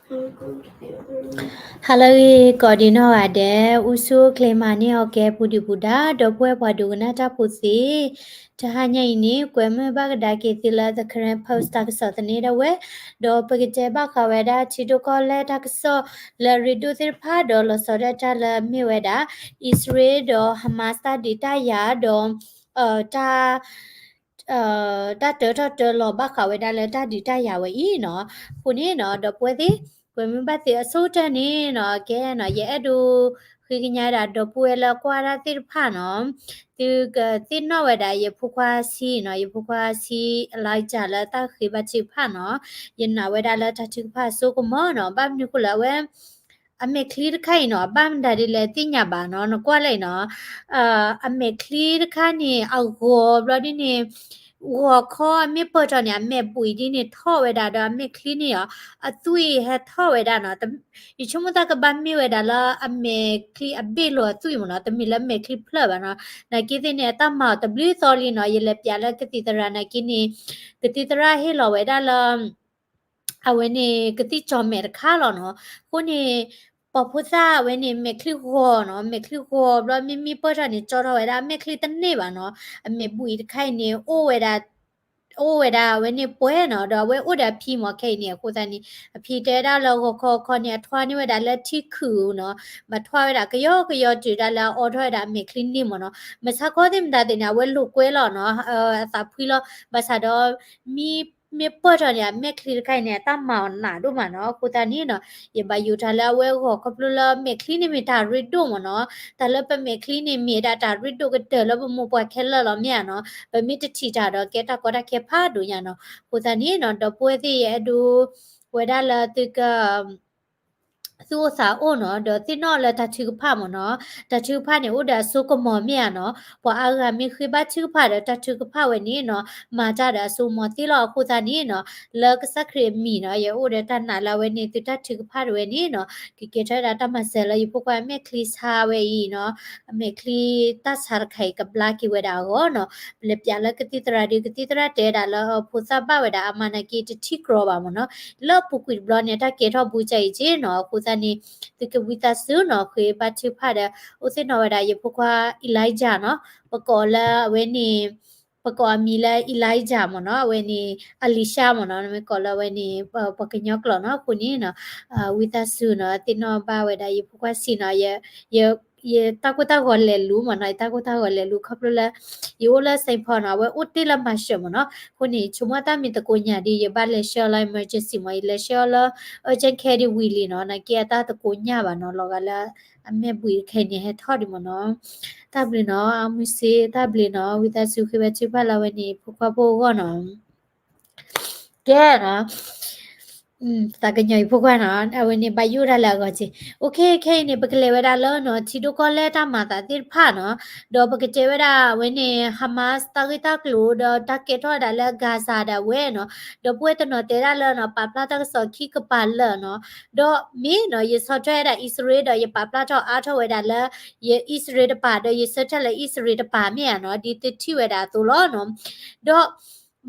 ဟါလၢအဂ့ၤ ကိးဒံးနီၢ်ဂၤဒဲး, အိၣ်ဆူၣ်အိၣ်ချ့မၤန့ၢ်အီၤကဲ ပူၤဒုၣ်ပူၤဒါ ဒီပုၢ်ဝဲၢ်ပှၤဒိကနၣ်တၢ်ဖိသ့ၣ်, တဟါညါအံၤန့ၣ် ကွဲမုာ်ဘၣ်ကဒါက့ၤသုလၢ The Karen Post တၢ်ကစီၣ်သန့ဒၣ်ဝဲ, ဒီးပကတဲဘၣ်ဃးဝဲဒၣ် ထံဒိၣ်ကီၢ်လဲၢ်တၢ်ကစီၣ်လၢအရ့ဒိၣ်သ့ၣ်တဖၣ် ဒီးလီၤဆီဒၣ်တၢ်လၢမ့ၢ်ဝဲဒၣ် အံၣ်စရ့လးဒီး Hamas တၢ်ဒုးတၢ်ယၤ ဒီး တၢ် တၢ်တၢထီၣ်တၢလီၤဘၣ်ဃးဝဲဒၣ်လၢတၢ်ဒုးတၢ်ယၤဝဲအံၤနီၤ. အဃိန့ၣ်နီၤ ဒီပုၢ်ဝဲၢ်သ့ၣ်, ကွဲမုာ်ဘၣ်သုအဆိကတၢၢ်န့ၣ်နီၤ, ကဲနီၤ ယအဲၣ်ဒိးဃ့ကညးဒၣ်ဒီပုၢ်ဝဲၢ်လၢအကွၢ်တၢ်သ့ၣ်တဖၣ်နီၤ, သုကသ့ၣ်နီၣ်ဝဲဒၣ် ယဖိခွါဆံနီၤ, ယဖိခွါဆံ Elijah လၢတၢ်ဃ့ဘါထုကဖၣ်နီၤ, ယနာ်ဝဲဒၣ်လၢတၢ်ထုကဖၣ်အစိကမီၤနီၤ, ဘၣ်မနုၤဃိလၢအဝဲ အမဲာ်ချံတခါအံၤနီၤ အဘၣ်မတၤဒ်လဲၣ်သ့ၣ်ညါဘၣ်နီၤ, နကွၢ်လဲၣ်နီၤ, အမဲာ်ချံတခါန့ၣ် အဂီၤဘျီဒ်န့ၣ် ဂီၤခီအမ့ၢ်ပၢၢ်ထီၣ်န့ၣ် အမဲာ်ဘှံးဒ်န့ၣ်ထီၣ်ဝဲဒၣ်ဒီး အမဲာ်ချံန့ၣ် အသွံၣ်ဟဲထီၣ်ဝဲဒၣ်နီၤ, ယဆိကမိၣ်သးကဘၣ်မ့ၢ်ဝဲဒၣ်လၢအမဲာ်ချံအဘ့ၣ်လိာ်အသွံၣ်မ့ၢ်နီၤ, တမ့ၢ်လၢမဲာ်ချံဖျၢၣ်ဘၣ်နီၤ, နာ်က့သ့ၣ်န့ၣ် အတၢ်မၤအီၤတဘျုးသီလံနီၤ, ယလဲၤပျးလၢကသံၣ်သရၣ်နာ်က့န့ၣ် ကသံၣ်သရၣ်ဟ့ၣ်လီၤဝဲဒၣ်လၢ အဝဲန့ၣ် ကသံၣ်ကၠီၤမဲာ်တခါလီၤနီၤ. အဃိန့ၣ် ပှၤဖိသၣ်ဝဲန့ၣ် မဲာ်ချံဂီၤနီၤ, မဲာ်ချံဂီၤဘျီမ့မ့ၢ်ပၢၢ်ထီၣ်န့ၣ် ကၠီထီၣ်ဝဲဒၣ် အမဲာ်ချံတန့ၢ်ဘၣ်နီၤ. အမဲာ်ဘှံးတခါအံၤန့ၣ် အိၣ်ဝဲဒၣ် အိၣ်ဝဲဒၣ်အဝဲန့ၣ်ပှဲၤနီၤ, ဒီးအဝဲအိၣ်ဒီးအဖံမ့ၢ်ခဲအံၤန့ၣ် အဃိသတးန့ၣ် အဖံတဲဝဲဒၣ်လၢဂီၤခီခီန့ၣ် အထွါန့ၢ်ဝဲဒၣ်လၢထံခုၣ်နီၤ, ဘၣ်ထွါဝဲဒၣ်ကယီကယီတုၤဒၣ်လၢအအိးထီၣ်ဝဲဒၣ်အမဲာ်ချံန့ၣ်မ့ၢ်နီၤ. မဆါခီသ့ၣ်မတၤသ့ၣ်န့ၣ် အဝဲလိာ်ကွဲလီၤနီၤ, အသးဖှံလီၤ, ဘၣ်ဆၣ်ဒီး မ့ၢ် မ့ၢ်ပၢၢ်ထီၣ်န့ၣ် အမဲာ်ချံတခါအံၤန့ၣ် အတၢ်မၤအီၤနးဒိၣ်မးနီၤ. အဃိသတးန့ၣ်နီၤ ယဘၣ်ယိၣ်တၢ်လၢအဝဲအဂီၢ် ခီဖျိလၢမဲာ်ချံန့ၣ်မ့ၢ်တၢ်ရ့ဒိၣ်မ့ၢ်နီၤ. တၢ်လၢပမဲာ်ချံန့ၣ်မ့ၢ်ဒၣ်တၢ်ရ့ဒိၣ်ကတၢၢ်လၢပမိၢ်ပှၢ်ခဲလၢာ်လီၤမ့ၢ်ဧါနီၤ. ပမ့ၢ်တထံၣ်တၢ်ဒီးကဲတၢ်ကီတၢ်ခဲဖးဒိၣ်ညါနီၤ. အဃိသတးန့ၣ်နီၤ ဒီပုၢ်ဝဲၢ်သ့ၣ် ယအဲၣ်ဒိးဝဲဒၣ်လၢသုက သူၣ်အိၣ်သးအိၣ်နီၤ, ဒီးသ့ၣ်နီၣ်လၢတၢ်ထုကဖၣ်မ့ၢ်နီၤ, တၢ်ထုကဖၣ်န့ၣ် အိၣ်ဒီးအစိကမီၤမ့ၢ်ဧါနီၤ, ပှၤအါဂၤမ့ၢ်ဃ့ဘါထုကဖၣ်ဒီးတၢ်ထုကဖၣ်ဝဲန့ၣ်နီၤ, မၤတၢ်ဒီးအစိကမီၤသ့လီၤ. အဃိသတးန့ၣ်နီၤ, လၢကစၢ်ခရံာ်အမံၤနီၤ, ယအိၣ်ဒီးတၢ်နာ်လၢအဝဲန့ၣ် သုတၢ်ထုကဖၣ်တဝဲန့ၣ်နီၤ, ကကဲထီၣ်ဝဲဒၣ်တၢ်မၤစၢၤလၢယဖိခွါအမဲာ်ချံဆါဝဲအံၤနီၤ, အမဲာ်ချံတၢ်ဆါတခါအံၤကဘျါက့ၤဝဲဒၣ်အဂီၢ်နီၤ, ပလဲၤပျးလၢကသံၣ်သရၣ်ဒီး ကသံၣ်သရၣ်တဲဒၣ်လၢအဖိသၣ်ဘၣ်ဝဲဒၣ်အမါနာ်က့တထံၣ်ကြီဘၣ်မ့ၢ်နီၤ, လၢအပူၤကွံာ်တဘျီန့ၣ် တၢ်ကဲထီၣ်ဘူးကၢ်အံၤက့နီၤ, အဃိသတးန့ၣ် သုကဝံသးစူၤနီၤ, ဃ့ဘါထုကဖၣ်ဒီး အိၣ်သ့ၣ်နီၣ်ဝဲဒၣ်ယဖိခွါ Elijah နီၤ, ပကိးလၢအဝဲန့ၣ် ပကိးအမံၤလၢ Elijah မ့ၢ်နီၤ, အဝဲန့ၣ် Elisha မ့ၢ်နီၤ, နမ့ၢ်ကိးလၢအဝဲန့ၣ် ပှၤကညီကျိာ်နီၤ, အဃိန့ၣ်နီၤ, ဝံသးစူၤနီၤ, သ့ၣ်နီၣ်ဘၣ်ဝဲဒၣ်ယဖိခွါဆံးနီၤ, ယ ယတၢ်ကိၢ်တၢ်ဂီၤလဲၤလူၤမ့ၢ်နီၤ, ယတၢ်ကိၢ်တၢ်ဂီၤလဲၤလူၤခီဖျိလၢ ယအိၣ်လၢ Saint Paul နီၤ, အဝဲအိၣ်တ့ၢ်လၢ Marshall မ့ၢ်နီၤ, အဃိန့ၣ် ဆိကမိၣ်တၢ်မ့ၢ်သကိးညါဒီး ယဘၣ်လဲၤဆှၢအီၤလၢ emergency မ့ၢ် ယလဲၤဆှၢအီၤလၢ urgent care ဒ်ဝံၤလံနီၤ, နာ်က့အတၢ်သကိးညါဘၣ်နီၤ, လီၤဂာ်လၢအမဲာ်ဘှံးတခါအံၤန့ၣ် ဟဲထီၣ်ဒံးမ့ၢ်နီၤ, တၢ်ဘျုးနီၤ, အမုၢ်စ့ တၢ်ဘျုးနီၤ, ဝံသးစူၤဃ့ဘါထုကဖၣ်လၢအဝဲန့ၣ် ဖိခွါဖိအဂီၢ်နီၤ. ကဲနီၤ, သးကညီၤအံၤဖိခွါနီၤ, အဝဲန့ၣ်ဘၣ်ယိၣ်ဒၣ်လၢအဂီၢ်က့ၤ, OK, ခဲအံၤန့ၣ် ပကလဲၤဝဲဒၣ်လၢနီၤ ထံဒိၣ်ကီၢ်လဲၢ်တၢ်မၤသးသ့ၣ်တဖၣ်နီၤ, ဒီးပကတဲဝဲဒၣ်အဝဲန့ၣ် Hamas တၢ်ဂ့ၢ်တၢ်ကျိၤ ဒီးတၢ်ကဲထီၣ်ဝဲဒၣ်လၢ Gaza ဒၣ်ဝဲနီၤ, ဒီးပဝဲတနီၤတဲဒၣ်လၢနီၤ ပာ်ဖျါတၢ်ကစီၣ်ခံကပၤလၢာ်နီၤ, ဒီးမ့ၢ်နီၤ ယဆီၣ်ထွဲဝဲဒၣ်အံၣ်စရ့လး ဒီးယပာ်ဖျါထီၣ်အါထီၣ်ဝဲဒၣ်လၢ ယအံၣ်စရ့လးတပၤ ဒီးယဆၢထၢၣ်လၢအံၣ်စရ့လးတပၤမ့ၢ်ဧါနီၤ, ဒ်သုထံၣ်ဝဲဒၣ်အသိးလီၤနီၤ, ဒီး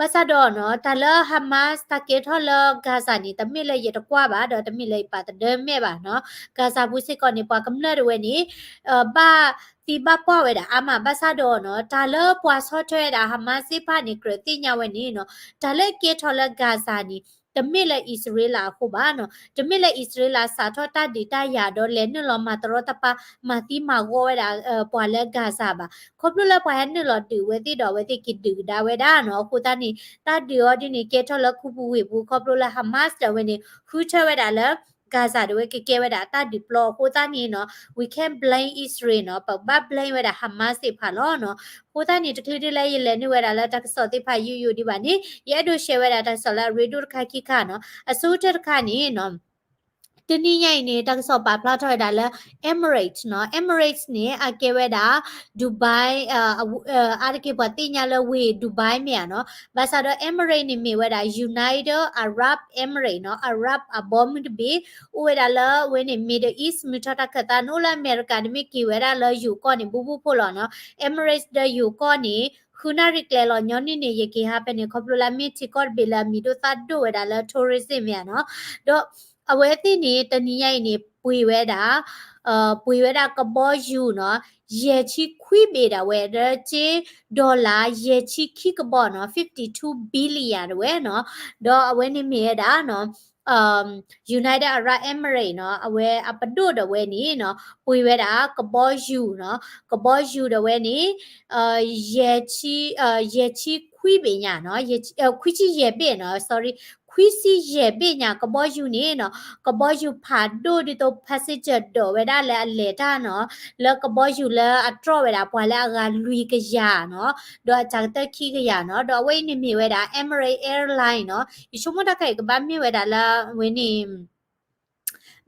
ဘၣ်ဆၣ်ဒီးနီၤ တၢ်လၢ Hamas တၢ်ကဲထီၣ်လၢ Gaza န့ၣ် တမ့ၢ်လၢယတကွၢ်ဘၣ် ဒီးတမ့ၢ်လၢယပာ်သဒၢမဲာ်ဘၣ်နီၤ, Gaza ပူၤစ့ၢ်ကီးန့ၣ် ပှၤကမျၢၢ်တဝဲန့ၣ် ဘၣ်သံဘၣ်ပှၢ်ဝဲဒၣ်အါမး, ဘၣ်ဆၣ်ဒီးနီၤ တၢ်လၢပှၤဆီၣ်ထွဲဝဲဒၣ် Hamas သ့ၣ်တဖၣ်န့ၣ် ကြၢးသ့ၣ်ညါဝဲန့ၣ်နီၤ တၢ်လၢကဲထီၣ်လၢ Gaza န့ၣ် တမ့ၢ်လၢအံၣ်စရ့လးအဃိဘၣ်နီၤ, တမ့ၢ်လၢအံၣ်စရ့လးစးထီၣ်တၢ်ဒုးတၢ်ယၤဒီးလဲၤနုာ်လီၤမၤတရီတပါ မၤသံမၤဂီၤဝဲဒၣ် ပှၤလၢ Gaza ဘၣ်, ခီဖျိလၢပှၤဟဲနုာ်လီၤဒုးဝဲသ့ၣ်ဒီးအဝဲသ့ၣ်က့ၤဒုးကဒါဝဲဒၣ်နီၤ, အဃိသတးန့ၣ် တၢ်ဒုးအီၤဒ်န့ၣ် ကဲထီၣ်လၢခူပူၤဝ့ၢ်ပူၤ ခီဖျိလၢ Hamas ဒီးဝဲန့ၣ် ဃုထၢဝဲဒၣ်လၢ Gaza ဒီးဝဲကကဲဝဲဒၣ်တၢ်ဒုးပျီအဃိသတးန့ၣ်နီၤ, we can't blame Israel နီၤ, ပကဘၣ် blame ဝဲဒၣ် Hamas သ့ၣ်တဖၣ်လီၤနီၤ, အဃိသတးန့ၣ် တချုးဒ်လဲၣ်ယလဲၤနုာ်ဝဲဒၣ်လၢတၢ်ကစီၣ်သ့ၣ်တဖၣ်ယိယိဒံးဘၣ်န့ၣ် ယအဲၣ်ဒိး share ဝဲဒၣ်တၢ်ကစီၣ်လၢအရ့ဒိၣ်တခါခံခါနီၤ, အဆိကတၢၢ်တခါန့ၣ်နီၤ တနံၤညါအံၤန့ၣ် တၢ်ကစီၣ်ပာ်ဖျါထီၣ်ဝဲဒၣ်လၢ Emirates နီၤ, Emirates န့ၣ် အကဲဝဲဒၣ် Dubai အါတက့ၢ်ပှၤသ့ၣ်ညါလၢဝ့ၢ် Dubai မ့ၢ်ဧါနီၤ, ဘၣ်ဆၣ်ဒီး Emirates န့ၣ်မ့ၢ်ဝဲဒၣ် United Arab Emirates နီၤ, Arab အဘီမုၢ်တဘ့ၣ် အိၣ်ဝဲဒၣ်လၢဝဲန့ၣ် Middle East မုၢ်ထီၣ်တၢ်ခၢၣ်သး နအိၣ်လၢအမဲရကၤ နမ့ၢ်က့ၤဝဲဒၣ်လၢယိၤကီၢ်န့ၣ် ဘူးဘူးဖိလီၤနီၤ, Emirates ဒီးယိၤကီၢ်န့ၣ် ဃုနၣ်ရံၣ်ကျဲလီၤညီနုၢ်န့ၣ် ယက့ၤဟးဖဲန့ၣ် ခီဖျိလၢမ့ၢ်ထံကီၢ်တဘ့ၣ်လၢအမံၤဒိၣ်သၣ်ဒိၣ်ဝဲဒၣ်လၢ tourism မ့ၢ်ဧါနီၤ, ဒီး အဝဲသ့ၣ်န့ၣ် တနံၤညါအံၤန့ၣ် ပှ့ၤဝဲဒၣ် ပှ့ၤဝဲဒၣ်ကဘီယူၤနီၤ ယဲၢ်ဆံခွံဘ့ၣ်ဒၣ်ဝဲ ဒီးစ့ dollar ယဲၢ်ဆံခံကဘီနီၤ fifty two billion ဒၣ်ဝဲနီၤ ဒီးအဝဲန့ၣ်မ့ၢ်ဝဲဒၣ်နီၤ United Arab Emirates နီၤ အဝဲအပဒိၣ်ဒၣ်ဝဲန့ၣ်နီၤ ပှ့ၤဝဲဒၣ်ကဘီယူၤနီၤ ကဘီယူၤဒၣ်ဝဲန့ၣ် ယဲၢ်ဆံ ယဲၢ်ဆံခွံဘ့ၣ်ညါနီၤ ခွံဆံယဲၢ်ဘ့ၣ်နီၤ sorry ခွံဆံယဲၢ်ဘ့ၣ်ညါကဘီယူၤန့ၣ်နီၤ ကဘီယူၤဖးဒိၣ်ဒ်သိး passenger ဒိးဝဲဒၣ်လၢအလဲၤတၢ်နီၤ လၢကဘီယူၤလၢအတြီၣ်ဝဲဒၣ်ပှၤလၢအဂၤလွံၢ်ကယၤနီၤ ဒီးအစှၤကတၢၢ်ခံကယၤနီၤ ဒီးအဝဲအံၤန့ၣ်မ့ၢ်ဝဲဒၣ် Emirates Airline နီၤ ယဆိကမိၣ်တၢ်ခါအံၤကဘၣ်မ့ၢ်ဝဲဒၣ်လၢအဝဲန့ၣ်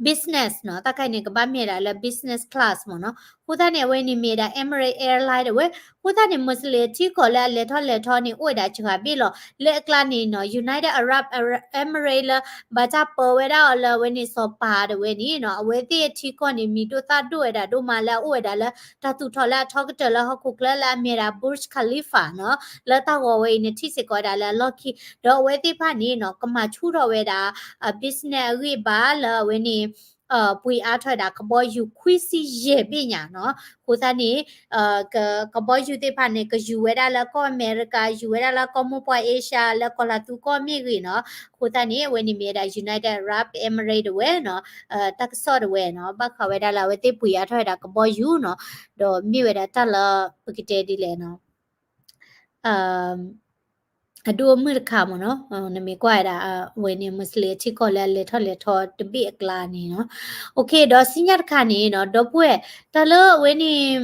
business နီၤ တၢ်ခါအံၤန့ၣ် ကဘၣ်မ့ၢ်ဝဲဒၣ်လၢ business class မ့ၢ်နီၤ အဃိသတးန့ၣ် အဝဲန့ၣ်မ့ၢ်ဝဲဒၣ် Emirates Airline ဒၣ်ဝဲ အဃိသတးန့ၣ် Muslim ထံကီၢ်လၢအလဲၤထီၣ်လဲၤထီန့ၣ် အိၣ်ဝဲဒၣ်စှၤဘ့ၣ်လီၤ လၢအကျါန့ၣ်နီၤ United Arab Emirates လၢ ဘၣ်တၢ်ပၢဝဲဒၣ်အီၤလၢအဝဲန့ၣ်စီၤပၤဒၣ်ဝဲန့ၣ်နီၤ အဝဲသ့ၣ်အထံကီၢ်န့ၣ် မံၤဒိၣ်သၣ်ဒိၣ်ဝဲဒၣ်ဒိၣ်မးလၢအအိၣ်ဝဲဒၣ်လၢ တၢ်သူၣ်ထီၣ်လၢအထီကတၢၢ်လၢဟီၣ်ခိၣ်ချၢလၢအမ့ၢ်ဝဲဒၣ် Burj Khalifa နီၤ လၢတၢ်ဂီၤဝဲအံၤန့ၣ် ထံၣ်စ့ၢ်ကီးဝဲဒၣ်လၢအလီၢ်ခံ ဒီးအဝဲသ့ၣ်တဖၣ်န့ၣ်နီၤ ကမၤဆူၣ်ထီၣ်ဝဲဒၣ် business အဂ့ၢ်ဘၣ်လၢအဝဲန့ၣ် ပှ့ၤအါထီၣ်ဝဲဒၣ်ကဘီယူၤခွံဆံယဲၢ်ဘ့ၣ်ညါနီၤ အဃိသတးန့ၣ် ကဘီယူၤသ့ၣ်တဖၣ်န့ၣ် ကယူၤဝဲဒၣ်လၢကီၢ်အမဲရကၤ ယူၤဝဲဒၣ်လၢကီၢ်မိၢ်ပှၢ် Asia လၢကီၢ်လၤသူကီၢ်မ့ၢ်ဂ့ၤနီၤ အဃိသတးန့ၣ် အဝဲန့ၣ်မ့ၢ်ဝဲဒၣ် United Arab Emirates ဒၣ်ဝဲနီၤ တၢ်ကစီၣ်ဒၣ်ဝဲနီၤ ဘၣ်ဃးဝဲဒၣ်လၢအဝဲသ့ၣ်ပှ့ၤအါထီၣ်ဝဲဒၣ်ကဘီယူၤနီၤ ဒီးမ့ၢ်ဝဲဒၣ်တၢ်လၢပကတဲဒ်လဲၣ်နီၤ အဒိၣ်အမုၢ်တခါမ့ၢ်နီၤ နမ့ၢ်ကွၢ်ဝဲဒၣ် အဝဲန့ၣ် Muslim ထံကီၢ်လၢအလဲၤထီၣ်လဲၤထီတဘ့ၣ်အကျါန့ၣ်နီၤ okay ဒီးဆူညါတခါန့ၣ်နီၤ ဒီပုၢ်ဝဲၢ် တၢ်လၢအဝဲန့ၣ်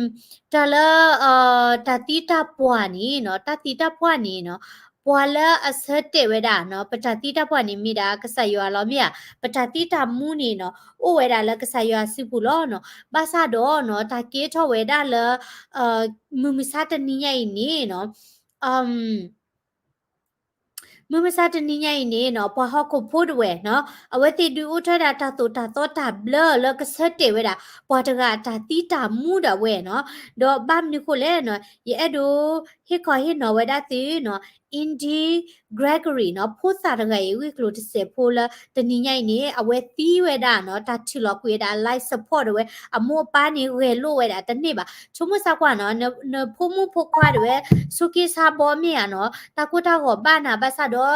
တၢ်လၢ တၢ်သံတၢ်ပှၢ်န့ၣ်နီၤ တၢ်သံတၢ်ပှၢ်န့ၣ်နီၤ ပှၤလၢအဆၢတဲာ်ဝဲဒၣ်နီၤ ပတၢ်သံတၢ်ပှၢ်န့ၣ်မ့ၢ်ဒၣ်ကစၢ်ယွၤလီၤမ့ၢ်ဧါ ပတၢ်သံတၢ်မူန့ၣ်နီၤ အိၣ်ဝဲဒၣ်လၢကစၢ်ယွၤစုပူၤလီၤနီၤ ဘၣ်ဆၣ်ဒီးနီၤ တၢ်ကဲထီၣ်ဝဲဒၣ်လၢ မုၢ်မဆါတနံၤညါအံၤန့ၣ်နီၤ မုၢ်မဆါတနံၤညါအံၤန့ၣ်နီၤ ပှၤဟီၣ်ခိၣ်ဖိဒၣ်ဝဲနီၤ အဝဲသ့ၣ်ဒုးအိၣ်ထီၣ်ဝဲဒၣ်တၢ်သိၣ်တၢ်သီတၢ်ဘျၢလၢကဆၢတဲာ်ဝဲဒၣ် ပှၤတဂၤအတၢ်သံတၢ်မူဒၣ်ဝဲနီၤ ဒီးဘၣ်မနုၤဃိလဲၣ်နီၤ ယအဲၣ်ဒိးဟ့ၣ်ခီဟ့ၣ်နီၤဝဲဒၣ်သုနီၤ Andy Gregory နီၤ ဖိသၣ်တဂၤအံၤ ဂ့ၢ်ကျိၤတစဲးဖိလၢတနံၤညါအံၤန့ၣ် အဝဲသံဝဲဒၣ်နီၤ တၢ်ထုးလီၤကွံာ်ဝဲဒၣ် life support ဒၣ်ဝဲ အမိၢ်အပၢ်န့ၣ် ဂဲၤလိာ်ဝဲဒၣ်တန့ၢ်ဘၣ် ဆိကမိၣ်ဆါကွၢ်နီၤ နဖိမုၣ်ဖိခွါဒၣ်ဝဲ ဆိးက့ဆါဘီမ့ၢ်ဧါနီၤ တၢ်ကိၢ်တၢ်ဂီၤဘၣ်နၤဘၣ်ဆၣ်ဒီး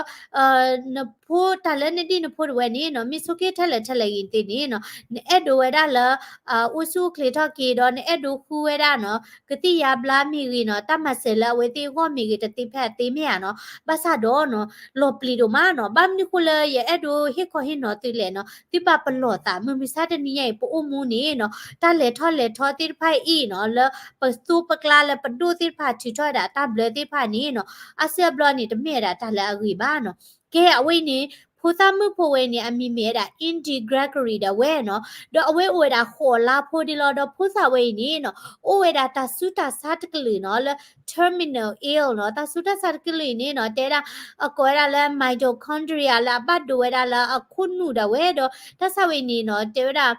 နဖိတၢ်လၢနဒံၣ်နဖိဒၣ်ဝဲန့ၣ်နီၤ မ့ၢ်ဆိးက့ထဲလဲၣ်ထဲလဲၣ်ဂ့ၤသ့ၣ်န့ၣ်နီၤ နအဲၣ်ဒိးဝဲဒၣ်လၢ အိၣ်ဆူၣ်အိၣ်ချ့ထီၣ်က့ၤဒီး နအဲၣ်ဒိးဃုဝဲဒၣ်နီၤ ကသံၣ်ယါဘျါမ့ၢ်ဂ့ၤနီၤ တၢ်မၤစၢၤလၢအဝဲသ့ၣ်အဂီၢ်မ့ၢ်ဂ့ၤ တသ့ဖဲအသ့မ့ၢ်ဧါနီၤ ဘၣ်ဆၣ်ဒီးနီၤ လီၤပျံၤဒိၣ်မးနီၤ ဘၣ်မနုၤဃိလၢယအဲၣ်ဒိးဟ့ၣ်ခီဟ့ၣ်နီၤသုလဲၣ်နီၤ သုဘၣ်ပလီၢ်သး မုၢ်မဆါတနံၤညါအံၤ ပအိၣ်မူန့ၣ်နီၤ တၢ်လဲၤထီၣ်လဲၤထီသ့ၣ်တဖၣ်အံၤနီၤ လၢပသိပကျါလၢပဒိၣ်သ့ၣ်တဖၣ်ထုးထီၣ်ဝဲဒၣ်တၢ်ဘျၢသ့ၣ်တဖၣ်န့ၣ်နီၤ အါစုအါဘျီန့ၣ် တမ့ၢ်ဝဲဒၣ်တၢ်လၢအဂ့ၤဘၣ်နီၤ ကဲအဝဲအံၤန့ၣ် ဖိသၣ်မုၣ်ဖိဝဲအံၤန့ၣ် အမံၤမ့ၢ်ဝဲဒၣ် Andy Gregory ဒၣ်ဝဲနီၤ ဒီးအဝဲအိၣ်ဝဲဒၣ်ဃိးလါဖိဒ်လီၤ ဒီးဖိသၣ်ဝဲအံၤန့ၣ်နီၤ အိၣ်ဝဲဒၣ်တၢ်ဆူးတၢ်ဆါတကလုာ်နီၤ လၢ terminal ill နီၤ တၢ်ဆူးတၢ်ဆါတကလုာ်အံၤန့ၣ်နီၤ တဲဒၣ် အကိးဝဲဒၣ်လၢ mitochondria လၢအဘၣ်ဒိဝဲဒၣ်လၢအခိၣ်နူာ်ဒၣ်ဝဲဒီး တၢ်ဆါဝဲအံၤန့ၣ်နီၤ တဲဝဲဒၣ်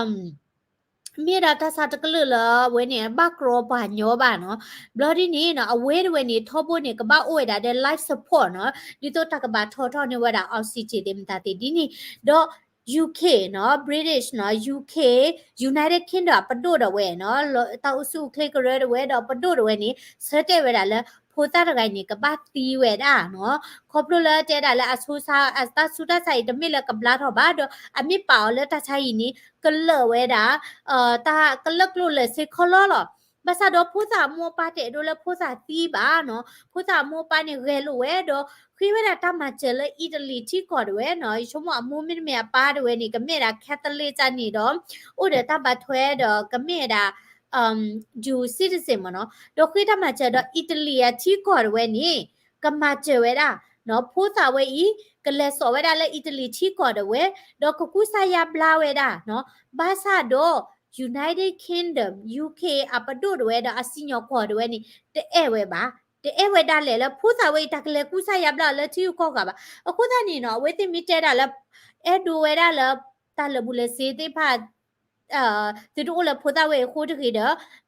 မ့ၢ်ဝဲဒၣ်တၢ်ဆါတကလုာ်လၢအဝဲန့ၣ် ဘၣ်ကြီပှၤညီဘၣ်နီၤ ဘျီဒ်န့ၣ်နီၤ အဝဲတဝဲန့ၣ် ထီဘိန့ၣ် ကဘၣ်အိၣ်ဝဲဒၣ်ဒီး life support နီၤ ဒ်သိးတၢ်ကဘၣ်ထီထီၣ်န့ၢ်ဝဲဒၣ် oxygen သ့ၣ်မတၤသ့ၣ်ဒ်န့ၣ် ဒီး UK နီၤ British နီၤ UK United Kingdom အပဒိၣ်ဒၣ်ဝဲနီၤ တၢ်အိၣ်ဆူၣ်အိၣ်ချ့ကရၢဒၣ်ဝဲဒီးပဒိၣ်ဒၣ်ဝဲန့ၣ် ဆၢတဲာ်ဝဲဒၣ်လၢ ဖိသၣ်တဂၤအံၤန့ၣ် ကဘၣ်သံဝဲဒၣ်နီၤ ခီဖျိလၢတဲဒၣ်လၢအဆိဆါ အတၢ်ဆူးတၢ်ဆါအံၤတမ့ၢ်လၢကဘျါထီၣ်ဘၣ်ဒီး အမ့ၢ်ပာ်အီၤလၢတၢ်ဆါအံၤန့ၣ် ကလၢာ်ဝဲဒၣ် တၢ်ကလၢာ်ကျိၣ်လၢာ်စ့ခီလီလီၤ ဘၣ်ဆၣ်ဒီးဖိသၣ်အမိၢ်အပၢ်တအဲၣ်ဒိးလၢဖိသၣ်သံဘၣ်နီၤ ဖိသၣ်အမိၢ်အပၢ်န့ၣ်ဂဲၤလိာ်ဝဲဒီး ဃ့ဝဲဒၣ်တၢ်မၤစၢၤလၢ Italy ထံကီၢ်ဒၣ်ဝဲနီၤ ယဆိကမိၣ်အမိၢ်မ့တမ့ၢ်အပၢ်ဒၣ်ဝဲန့ၣ် ကမ့ၢ်ဝဲဒၣ် Catholic တၢ်န့ၣ်ဒီး အိၣ်ဒီးတၢ်ဘၣ်ထွဲဒီးကမ့ၢ်ဝဲဒၣ် dual citizen မ့ၢ်နီၤ ဒီးဃ့တၢ်မၤစၢၤဒီး Italy အထံကီၢ်ဒၣ်ဝဲန့ၣ် ကမၤစၢၤဝဲဒၣ် ဖိသၣ်ဝဲအံၤ ကလဲၤစိာ်ဝဲဒၣ်လၢ Italy ထံကီၢ်ဒၣ်ဝဲ ဒီးကကူစါယါဘျါဝဲဒၣ် ဘၣ်ဆၣ်ဒီး United Kingdom UK အပဒိၣ်ဒၣ်ဝဲဒီးအစံၣ်ညီၣ်ကွီၢ်ဒၣ်ဝဲန့ၣ် တအဲၣ်ဝဲဘၣ် တအဲၣ်ဝဲဒၣ်လဲာ်လၢဖိသၣ်ဝဲအံၤ တၢ်ကလဲၤကူစါယါဘျါအီၤလၢထံဂုၤကီၢ်ဂၤဘၣ် အဃိသတးန့ၣ်နီၤ အဝဲသ့ၣ်မ့ၢ်တဲဒၣ်လၢ အဲၣ်ဒိးဝဲဒၣ်လၢ တၢ်လၢာ်ဘူၣ်လၢာ်စ့သ့ၣ်တဖၣ် သုတအိၣ်လၢဖိသၣ်ဝဲအံၤအဃိတဂ့ၤဒီး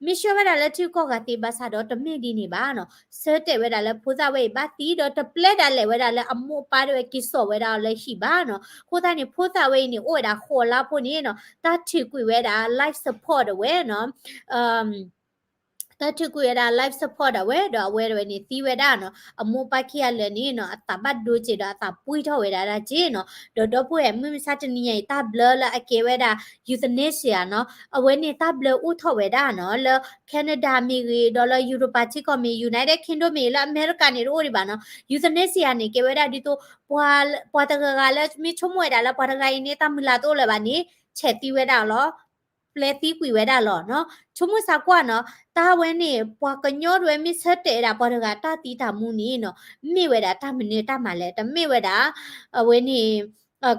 မ့ၢ်ဆှၢဝဲဒၣ်လၢထံဂုၤကီၢ်ဂၤသ့ဘၣ်ဆၣ်ဒီးတမ့ၢ်ဒ်န့ၣ်ဘၣ်နီၤ. ဆၢတဲာ်ဝဲဒၣ်လၢဖိသၣ်ဝဲအံၤဘၣ်သံဒီး တပျဲဒၣ်လဲာ်ဝဲဒၣ်လၢအမိၢ်အပၢ်ဒၣ်ဝဲက့ၤစိာ်ဝဲဒၣ်အီၤလၢဟံၣ်ဘၣ်နီၤ. အဃိသတးန့ၣ် ဖိသၣ်ဝဲအံၤန့ၣ် အိၣ်ဝဲဒၣ်ဃိးလါဖိန့ၣ်နီၤ တၢ်ထုးကွံာ်ဝဲဒၣ် life support အဝဲနီၤ တၢ်ထုးကွံာ်ဝဲဒၣ် life support အဝဲ ဒီးအဝဲဒၣ်ဝဲန့ၣ်သံဝဲဒၣ်နီၤ. အမိၢ်အပၢ်ခံဂၤလၢာ်န့ၣ်နီၤ အသးဘၣ်ဒိစဲးဒီးအသးပှံၢ်ထီၣ်ဝဲဒၣ်ဒၣ်က့နီၤ. ဒီးဒီပုၢ်ဝဲၢ် မုၢ်မဆါတနံၤညါအံၤ တၢ်ဘျၢလၢအကဲဝဲဒၣ် euthanasia နီၤ အဝဲန့ၣ်တၢ်ဘျၢအိၣ်ထီၣ်ဝဲဒၣ်နီၤ လၢ Canada မ့ၢ်ဂ့ၤ ဒီးလၢ Europa ထံကီၢ်မ့ၢ် United Kingdom မ့ၢ်ဂ့ၤ လၢအမဲရကၤန့ၣ်တအိၣ်ဒံးဘၣ်နီၤ. euthanasia န့ၣ် ကဲဝဲဒၣ်ဒ်သိး ပှၤတဂၤဂၤလၢမ့ၢ်ဆိကမိၣ်ဝဲဒၣ်လၢပှၤတဂၤအံၤန့ၣ် တၢ်မုၢ်လၢ်တအိၣ်လၢၤဘၣ်န့ၣ် ဆဲးသံဝဲဒၣ်လီၤ ပျဲသံကွံာ်ဝဲဒၣ်လီၤနီၤ. ဆိကမိၣ်စၢ်ကွၢ်နီၤ တၢ်ဝဲန့ၣ် ပှၤကညီတဝဲမ့ၢ်ဆၢတဲာ်ဝဲဒၣ်ပှၤတဂၤတၢ်သံတၢ်မူန့ၣ်နီၤ မ့ၢ်ဝဲဒၣ်တၢ်မနုၤတၢ်မၤလဲၣ် တမ့ၢ်ဝဲဒၣ် အဝဲန့ၣ်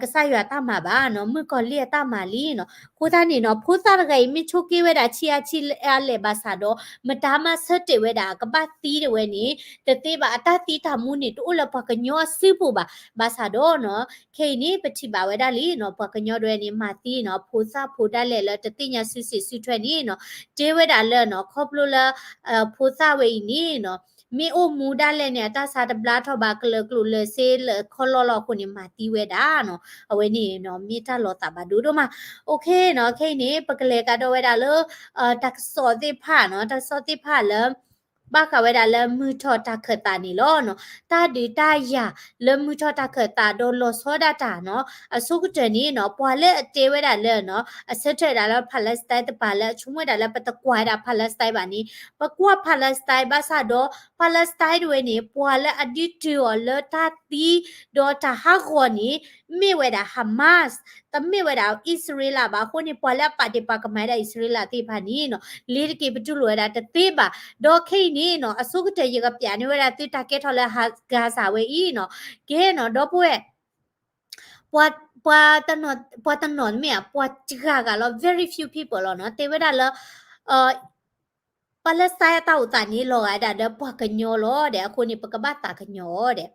ကစၢ်ယွၤတၢ်မၤဘၣ်နီၤ မုၣ်ကီၤလံၢ်အတၢ်မၤလံနီၤ. အဃိသတးန့ၣ်နီၤ ဖိသၣ်တဂၤအံၤ မ့ၢ်ဆိးက့ဝဲဒၣ်ဆံးအါဆံးအါလဲၣ်ဘၣ်ဆၣ်ဒီး မတၤမးဆၢတဲာ်ဝဲဒၣ် ကဘၣ်သံတဝဲန့ၣ် တသ့ဘၣ် အတၢ်သံတၢ်မူန့ၣ် တအိၣ်လၢပှၤကညီအစုပူၤဘၣ်. ဘၣ်ဆၣ်ဒီးနီၤ ခဲအံၤန့ၣ် ပထံၣ်ဘၣ်ဝဲဒၣ်လံနီၤ ပှၤကညီတဝဲန့ၣ် မၤသံနီၤ ဖိသၣ်ဖိဒၣ်လဲာ်လၢတသ့ၣ်ညါစုစ့ၣ်စုထွဲန့ၣ်နီၤ တဲဝဲဒၣ်လၢနီၤ ခီဖျိလၢ ဖိသၣ်ဝဲအံၤန့ၣ်နီၤ မ့ၢ်အိၣ်မူဒၣ်လဲာ်န့ၣ် အတၢ်ဆါတဘျါထီၣ်ဘၣ် ကလၢာ်ကျိာ်လၢာ်စ့လၢာ်ခီလီလီၤအဃိန့ၣ် မၤသံဝဲဒၣ်နီၤ. အဝဲန့ၣ်နီၤ မ့ၢ်တၢ်လီၤသးဘၣ်ဒိဒိၣ်မး. အ okay နီၤ ခဲအံၤန့ၣ် ပကလဲၤကဒီးဝဲဒၣ်လၢ တၢ်ကစီၣ်သ့ၣ်တဖၣ်နီၤ တၢ်ကစီၣ်သ့ၣ်တဖၣ်လၢ ဘၣ်ဃးဝဲဒၣ်လၢမုၢ်ထီၣ်တၢ်ခၢၣ်သးန့ၣ်လီၤနီၤ. တၢ်ဒုးတၢ်ယၤလၢမုၢ်ထီၣ်တၢ်ခၢၣ်သးဒီးလီၤဆီဒၣ်တၢ်နီၤ အဆိကတၢၢ်န့ၣ်နီၤ ပှၤလၢအတဲဝဲဒၣ်လၢနီၤ အဆၢထၢၣ်ဝဲဒၣ်လၢ Palestine တပၤလၢအဆိကမိၣ်ဝဲဒၣ်လၢပတကွၢ်ဝဲဒၣ် Palestine ဘၣ်န့ၣ် ပကွၢ် Palestine ဘၣ်ဆၣ်ဒီး Palestine တဝဲန့ၣ် ပှၤလၢအဒုးတုၤအီၤလၢတၢ်သံ ဒီးတၢ်ဟးဂီၤန့ၣ် မ့ၢ်ဝဲဒၣ် Hamas တမ့ၢ်ဝဲဒၣ်အံၣ်စရ့လးဘၣ်အဃိန့ၣ် ပှၤလၢအပာ်ဒ့ၣ်ပာ်ကမၣ်ဝဲဒၣ်အံၣ်စရ့လးသ့ၣ်တဖၣ်န့ၣ်နီၤ လ့ၤတက့ၤပတူၢ်လိာ်ဝဲဒၣ်တသ့ဘၣ်. ဒီးခဲအံၤန့ၣ်နီၤ အဆိကတၢၢ်ယကပျးန့ၢ်ဝဲဒၣ်သုတၢ်ကဲထီၣ်လၢ Gaza ဝဲအံၤနီၤ ကဲနီၤ ဒီပုၢ်ဝဲၢ် ပှၤ ပှၤတနီၤ ပှၤတနီၤမ့ၢ်ဧါ ပှၤတဂၤဂၤလီၤ very few people လီၤနီၤ တဲဝဲဒၣ်လၢ Palestine အတၢ်အိၣ်သးန့ၣ် လီၤဂာ်ဒၣ်ဒီးပှၤကညီလီၤဒီး အဃိန့ၣ် ပကဘၣ်သးကညီၤအီၤဒီး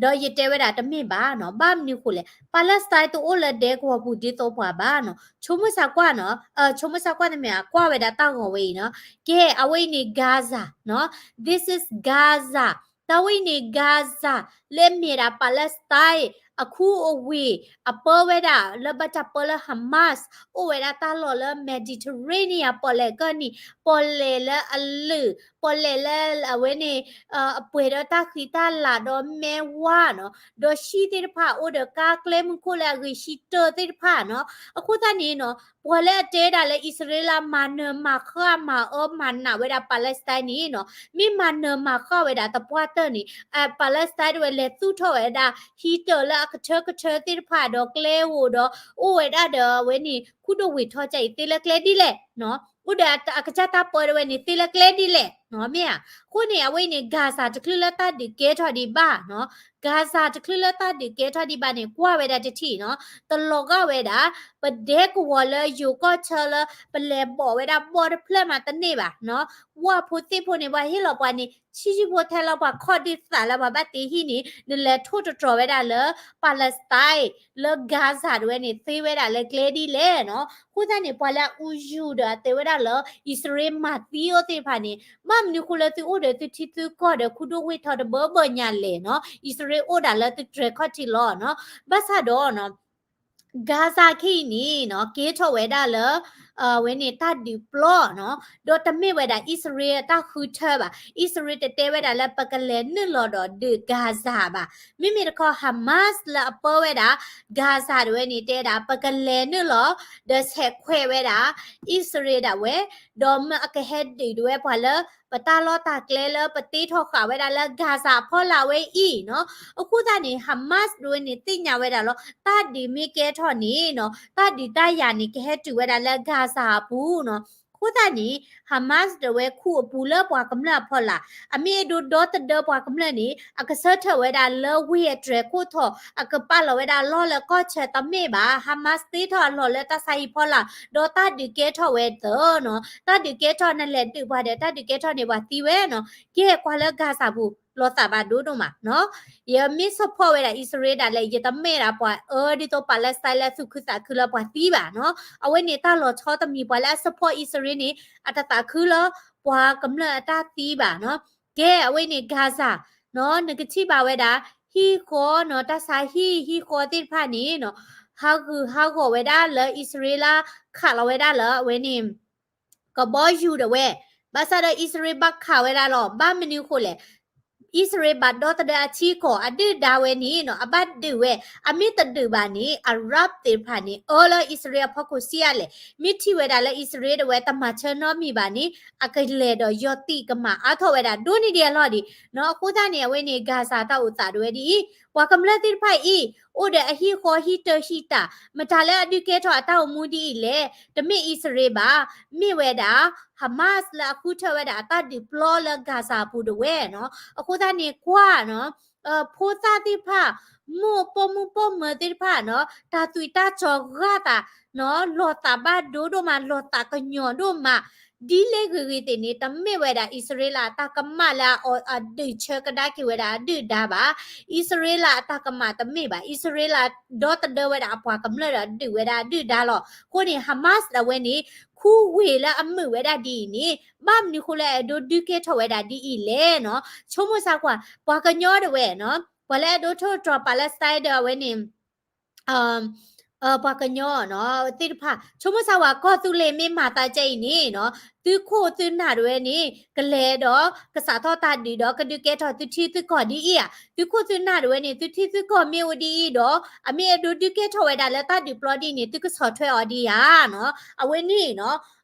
ဒီးယတဲဝဲဒၣ်တမ့ၢ်ဘၣ်နီၤ ဘၣ်မနုၤဃိလဲၣ် Palestine တအိၣ်လၢဒဲကဝီၤပူၤဒ်သိးပှၤဘၣ်နီၤ ဆိကမိၣ်စၢ်ကွၢ်နီၤ ဆိကမိၣ်စၢ်ကွၢ်တမ့ၢ်ဧါ ကွၢ်ဝဲဒၣ်တၢ်ဂီၤဝဲအံၤနီၤ ကဲ အဝဲအံၤန့ၣ် Gaza နီၤ this is Gaza တၢ်ဝဲအံၤန့ၣ် Gaza လၢအမ့ၢ်ဒၣ် Palestine အခူအဝ့ၢ် အပၢဝဲဒၣ်လၢဘၣ်တၢ်ပၢလၢ Hamas အိၣ်ဝဲဒၣ်တၢ်လီၢ်လၢ Mediterranean ပီၣ်လဲၣ်ကၢၢ်နံၤ ပီၣ်လဲၣ်လၢအလုၢ် ပီၣ်လဲၣ်လၢအဝဲန့ၣ် အပှဲၤဒီးတၢ်ဃံတၢ်လၤဒီးမ့ၢ်ဝါနီၤ ဒီးဟံၣ်သ့ၣ်တဖၣ်အိၣ်ဒီးကါကျဲမုၢ်ခိၣ်လၢအဂ့ၤဟံၣ်တၢၢ်သ့ၣ်တဖၣ်နီၤ အဃိသတးန့ၣ်နီၤ ပှၤလၢအတဲဒၣ်လၢအံၣ်စရ့လးမၤနၢၤမၤဃၣ်မၤအၢမၤနးဝဲဒၣ် Palestine န့ၣ်နီၤ မ့ၢ်မၤနၢၤမၤဃၣ်ဝဲဒၣ်သပှၢ်တၢၢ်န့ၣ် Palestine တဝဲလဲၤသူၣ်ထီၣ်ဝဲဒၣ် ဟံၣ်တၢၢ်လၢအကထၢကထၢသ့ၣ်တဖၣ်ဒီးကျဲဧိၤဒီး အိၣ်ဝဲဒၣ်ဒီးအဝဲန့ၣ် ခူဒိၣ်ဝ့ၢ်ထီၣ်ကၢအံၤသ့လၢကျဲဒ်လဲၣ်နီၤ အိၣ်ဒီးအကစၢ်တၢ်ပၢတဝဲန့ၣ် သ့လၢကျဲဒ်လဲၣ်နီၤ မ့ၢ်ဧါ အဃိန့ၣ် အဝဲအံၤန့ၣ် Gaza တချုးလၢတၢ်ဒုးကဲထီၣ်ဒံးဘၣ်နီၤ Gaza တချုးလၢတၢ်ဒုးကဲထီၣ်ဒံးဘၣ်န့ၣ် ကွၢ်ဝဲဒၣ်တထံၣ်နီၤ တလီၤဂာ်ဝဲဒၣ် ပဒဲကဝီၤလၢယိၤကီၢ်ဆၢလၢ ပလဲၤဘီၣ်ဝဲဒၣ်ဘီၣ်တဖျၢၣ်မးတန့ၢ်ဘၣ်နီၤ ဝၣ်ဖိသ့ၣ်ဖိန့ၣ် ပှၤဟ့ၣ်လီၤပှၤန့ၣ် ဆံးဆံးဖိထဲလၢပှၤခီၣ်ဒုးသးလၢပှၤဘၣ်တ့ဟံၣ်န့ၣ် နလဲၤထိၣ်တတြီၤဝဲဒၣ်လၢ Palestine လၢ Gaza တဝဲန့ၣ် သ့ဝဲဒၣ်လၢကျဲဒ်လဲၣ်နီၤ အဃိသတးန့ၣ် ပှၤလၢအအူယူၤဒီးအတဲဝဲဒၣ်လၢ အံၣ်စရ့လးမၤသံအီၤသ့ၣ်တဖၣ်န့ၣ် ဘၣ်မနုၤဃိလၢသုအိၣ်ဒီးသုထံသုကီၢ်ဒီးခူဒိၣ်ဝ့ၢ်ထီၣ်တဘၢဘၢညါလဲၣ်နီၤ အံၣ်စရ့လးအိၣ်ဒၣ်လၢသုတြဲၤခီၣ်ထံးလီၤနီၤ ဘၣ်ဆၣ်ဒီးနီၤ Gaza ခဲအံၤန့ၣ်နီၤ ကဲထီၣ်ဝဲဒၣ်လၢ အဝဲန့ၣ်တၢ်ဒုးပျီနီၤ ဒီးတမ့ၢ်ဝဲဒၣ်အံၣ်စရ့လးတၢ်ဃုထၢဘၣ် အံၣ်စရ့လးတတဲဝဲဒၣ်လၢပကလဲၤနုာ်လီၤဒီးဒုး Gaza ဘၣ် မ့မ့ၢ်တခီ Hamas လၢအပၢဝဲဒၣ် Gaza တဝဲန့ၣ် တဲဒၣ် ပကလဲၤနုာ်လီၤ ဒီးဆဲးခွဲးဝဲဒၣ် အံၣ်စရ့လးဒၣ်ဝဲ ဒီးမ့ၢ်အကဟဲဒုးဒၣ်ဝဲပှၤလၢ ပတၢ်လီၢ်တၢ်ကျဲလၢပတ့ထီၣ်ဃာ်ဝဲဒၣ်လၢ Gaza အဖီလာ်ဝဲအံၤနီၤ အဃိသတးန့ၣ် Hamas ဒၣ်ဝဲန့ၣ်သ့ၣ်ညါဝဲဒၣ်လီၤ တၢ်ဒုးမ့ၢ်ကဲထီၣ်န့ၣ်နီၤ တၢ်ဒုးတၢ်ယၤန့ၣ် ကဟဲတုၤဝဲဒၣ်လၢ Gaza အပူၤနီၤ အဃိသတးန့ၣ် Hamas ဒၣ်ဝဲခူၣ်အပူၤလၢပှၤကမျၢၢ်အဖီလာ် အမ့ၢ်အဒိဒီသဒၢပှၤကမျၢၢ်န့ၣ် အကဆၢထၢၣ်ဝဲဒၣ်လၢဝ့ၢ်အတြဲၤခိၣ်ထီၣ် အကပာ်လီၤဝဲဒၣ်လီၢ်လၢကီၢ်ဆၢတမ့ၢ်ဘၣ် Hamas သ့ထီၣ်အလီၢ်လၢတၢ်ဆါဟံၣ်ဖီလာ် ဒီးတၢ်ဒုးကဲထီၣ်ဝဲသၢနီၤ တၢ်ဒုးကဲထီၣ်နလဲၤဒုးပှၤဒီး တၢ်ဒုးကဲထီၣ်န့ၢ်ပှၤသံဝဲနီၤ ကဲကွၢ်လၢ Gaza ပူၤ လီၤသးဘၣ်ဒိဒိၣ်မးနီၤ. ယမ့ၢ် support ဝဲဒၣ်အံၣ်စရ့လးဒၣ်လဲာ် ယတမ့ၢ်ဒၣ်ပှၤအၢဒ်သိး Palestine လၢသူၣ်ခုသးခုလၢပှၤသံဘၣ်နီၤ. အဝဲန့ၣ်တၢ်လီၤဆီတမံၤ ပှၤလၢအ support အံၣ်စရ့လးန့ၣ် အတသးခုလၢပှၤကမျၢၢ်အတၢ်သံဘၣ်နီၤ. ကဲ အဝဲန့ၣ် Gaza နီၤ နကထံၣ်ဘၣ်ဝဲဒၣ် ဟံၣ်ဃီနီၤ တၢ်ဆါဟံၣ်ဟံၣ်ဃီသ့ၣ်တဖၣ်န့ၣ်နီၤ ဟးဂူာ်ဟးဂီၤဝဲဒၣ်လၢအံၣ်စရ့လးခးလီၤဝဲဒၣ်လၢအဝဲန့ၣ် ကဘီယူၤဒၣ်ဝဲ, ဘၣ်ဆၣ်ဒီးအံၣ်စရ့လးဘၣ်ခးဝဲဒၣ်လီၤ. ဘၣ်မနုၤအဃိလဲၣ်, အံၣ်စရ့လးဘၣ်ဒီသဒၢအထံကီၢ် အဒုၣ်ဒါဝဲန့ၣ်နီၤ အဘၣ်ဒုးဝဲ, အမ့ၢ်တဒုးဘၣ်န့ၣ် Arab သ့ၣ်တဖၣ်န့ၣ် အၢလၢအံၣ်စရ့လးအဖီခိၣ်ဆံးအါလဲၣ်, မ့ၢ်ထံၣ်ဝဲဒၣ်လၢအံၣ်စရ့လးဒၣ်ဝဲတမၤဆၢနီတမံၤဘၣ်န့ၣ် အကလဲၤဒီးယီၤသံးကမၣ်အါထီၣ်ဝဲဒၣ်ဒိၣ်န့ၢ်ဒံးအလီၢ်ဒံးနီၤ. အဃိသတးန့ၣ် အဝဲန့ၣ် Gaza တၢ်အိၣ်သးဒၣ်ဝဲဒ်အံၤ, ပှၤကမျၢၢ်သ့ၣ်တဖၣ်အံၤ အိၣ်ဒီးအဟံၣ်ဃီဟံၣ်တၢၢ်ဟံၣ်တၢ်, မတၤလၢအဒုးကဲထီၣ်အတၢ်အိၣ်မူဒ်အံၤလဲၣ်, တမ့ၢ်အံၣ်စရ့လးဘၣ်, မ့ၢ်ဝဲဒၣ် Hamas လၢအဃုထၢဝဲဒၣ်အတၢ်ဒုးပျီလၢ Gaza အပူၤဒၣ်ဝဲနီၤ. အဃိသတးန့ၣ်ကွၢ်နီၤ ဖိသၣ်သ့ၣ်တဖၣ်, မိၢ်ပိာ်မုၣ်ပိာ်မၢၤသ့ၣ်တဖၣ်နီၤ တၢ်သွံၣ်တၢ်စီၤဂာ်သးနီၤ လီၤသးဘၣ်ဒိဒိၣ်မး လီၤသးကညီၤဒိၣ်မး, ဒ်လဲၣ်ဂ့ၤဂ့ၤသ့ၣ်န့ၣ် တမ့ၢ်ဝဲဒၣ်အံၣ်စရ့လးအတၢ်ကမၣ်လၢအဒုးဆၢကဒါက့ၤဝဲဒၣ်အဒုၣ်ဒါဘၣ်. အံၣ်စရ့လးအတၢ်ကမၣ်တမ့ၢ်ဘၣ်. အံၣ်စရ့လးဒီသဒၢဝဲဒၣ်အပှၤကမျၢၢ်ဒီးဒုးဝဲဒၣ်အဒုၣ်ဒါလီၤ. အဃိန့ၣ် Hamas အဝဲန့ၣ် ခူဝ့ၢ်လၢအမုာ်ဝဲဒၣ်ဒ်အံၤန့ၣ် ဘၣ်မနုၤအဃိလၢအအဲၣ်ဒိးဒုးကဲထီၣ်ဝဲဒၣ်ဒ်အံၤလဲၣ်နီၤ. ဆိကမိၣ်ဆါကွၢ် ပှၤကညီဒၣ်ဝဲနီၤ ပှၤလၢအဲၣ်ဒိးထိၣ်တြီၤ Palestine ဒီးအဝဲန့ၣ် ပှၤကညီနီၤ သ့ၣ်တဖၣ် ဆိကမိၣ်ဆါဝဲ ကီၢ်သူလ့ၤမ့ၢ်မၤသးကဲအံၤန့ၣ်နီၤ သုခိၣ်သုနၢ်ဒၣ်ဝဲန့ၣ် ကလဲၤဒီးကစးထီၣ်တၢ်ဒုးဒီး ကဒုးကဲထီၣ်သုထံသုကီၢ်ဒ်အံၤဧါ. သုခိၣ်သုနၢ်ဒၣ်ဝဲန့ၣ် သုထံသုကီၢ်မ့ၢ်အိၣ်ဒ်အံၤဒီး အမ့ၢ်အဲၣ်ဒိးဒုးကဲထီၣ်ဝဲဒၣ်လၢတၢ်ဒုးပျီဒ်အံၤန့ၣ် သုကဆီၣ်ထွဲအီၤဒ်ဧါနီၤ. အဝဲန့ၣ်နီၤ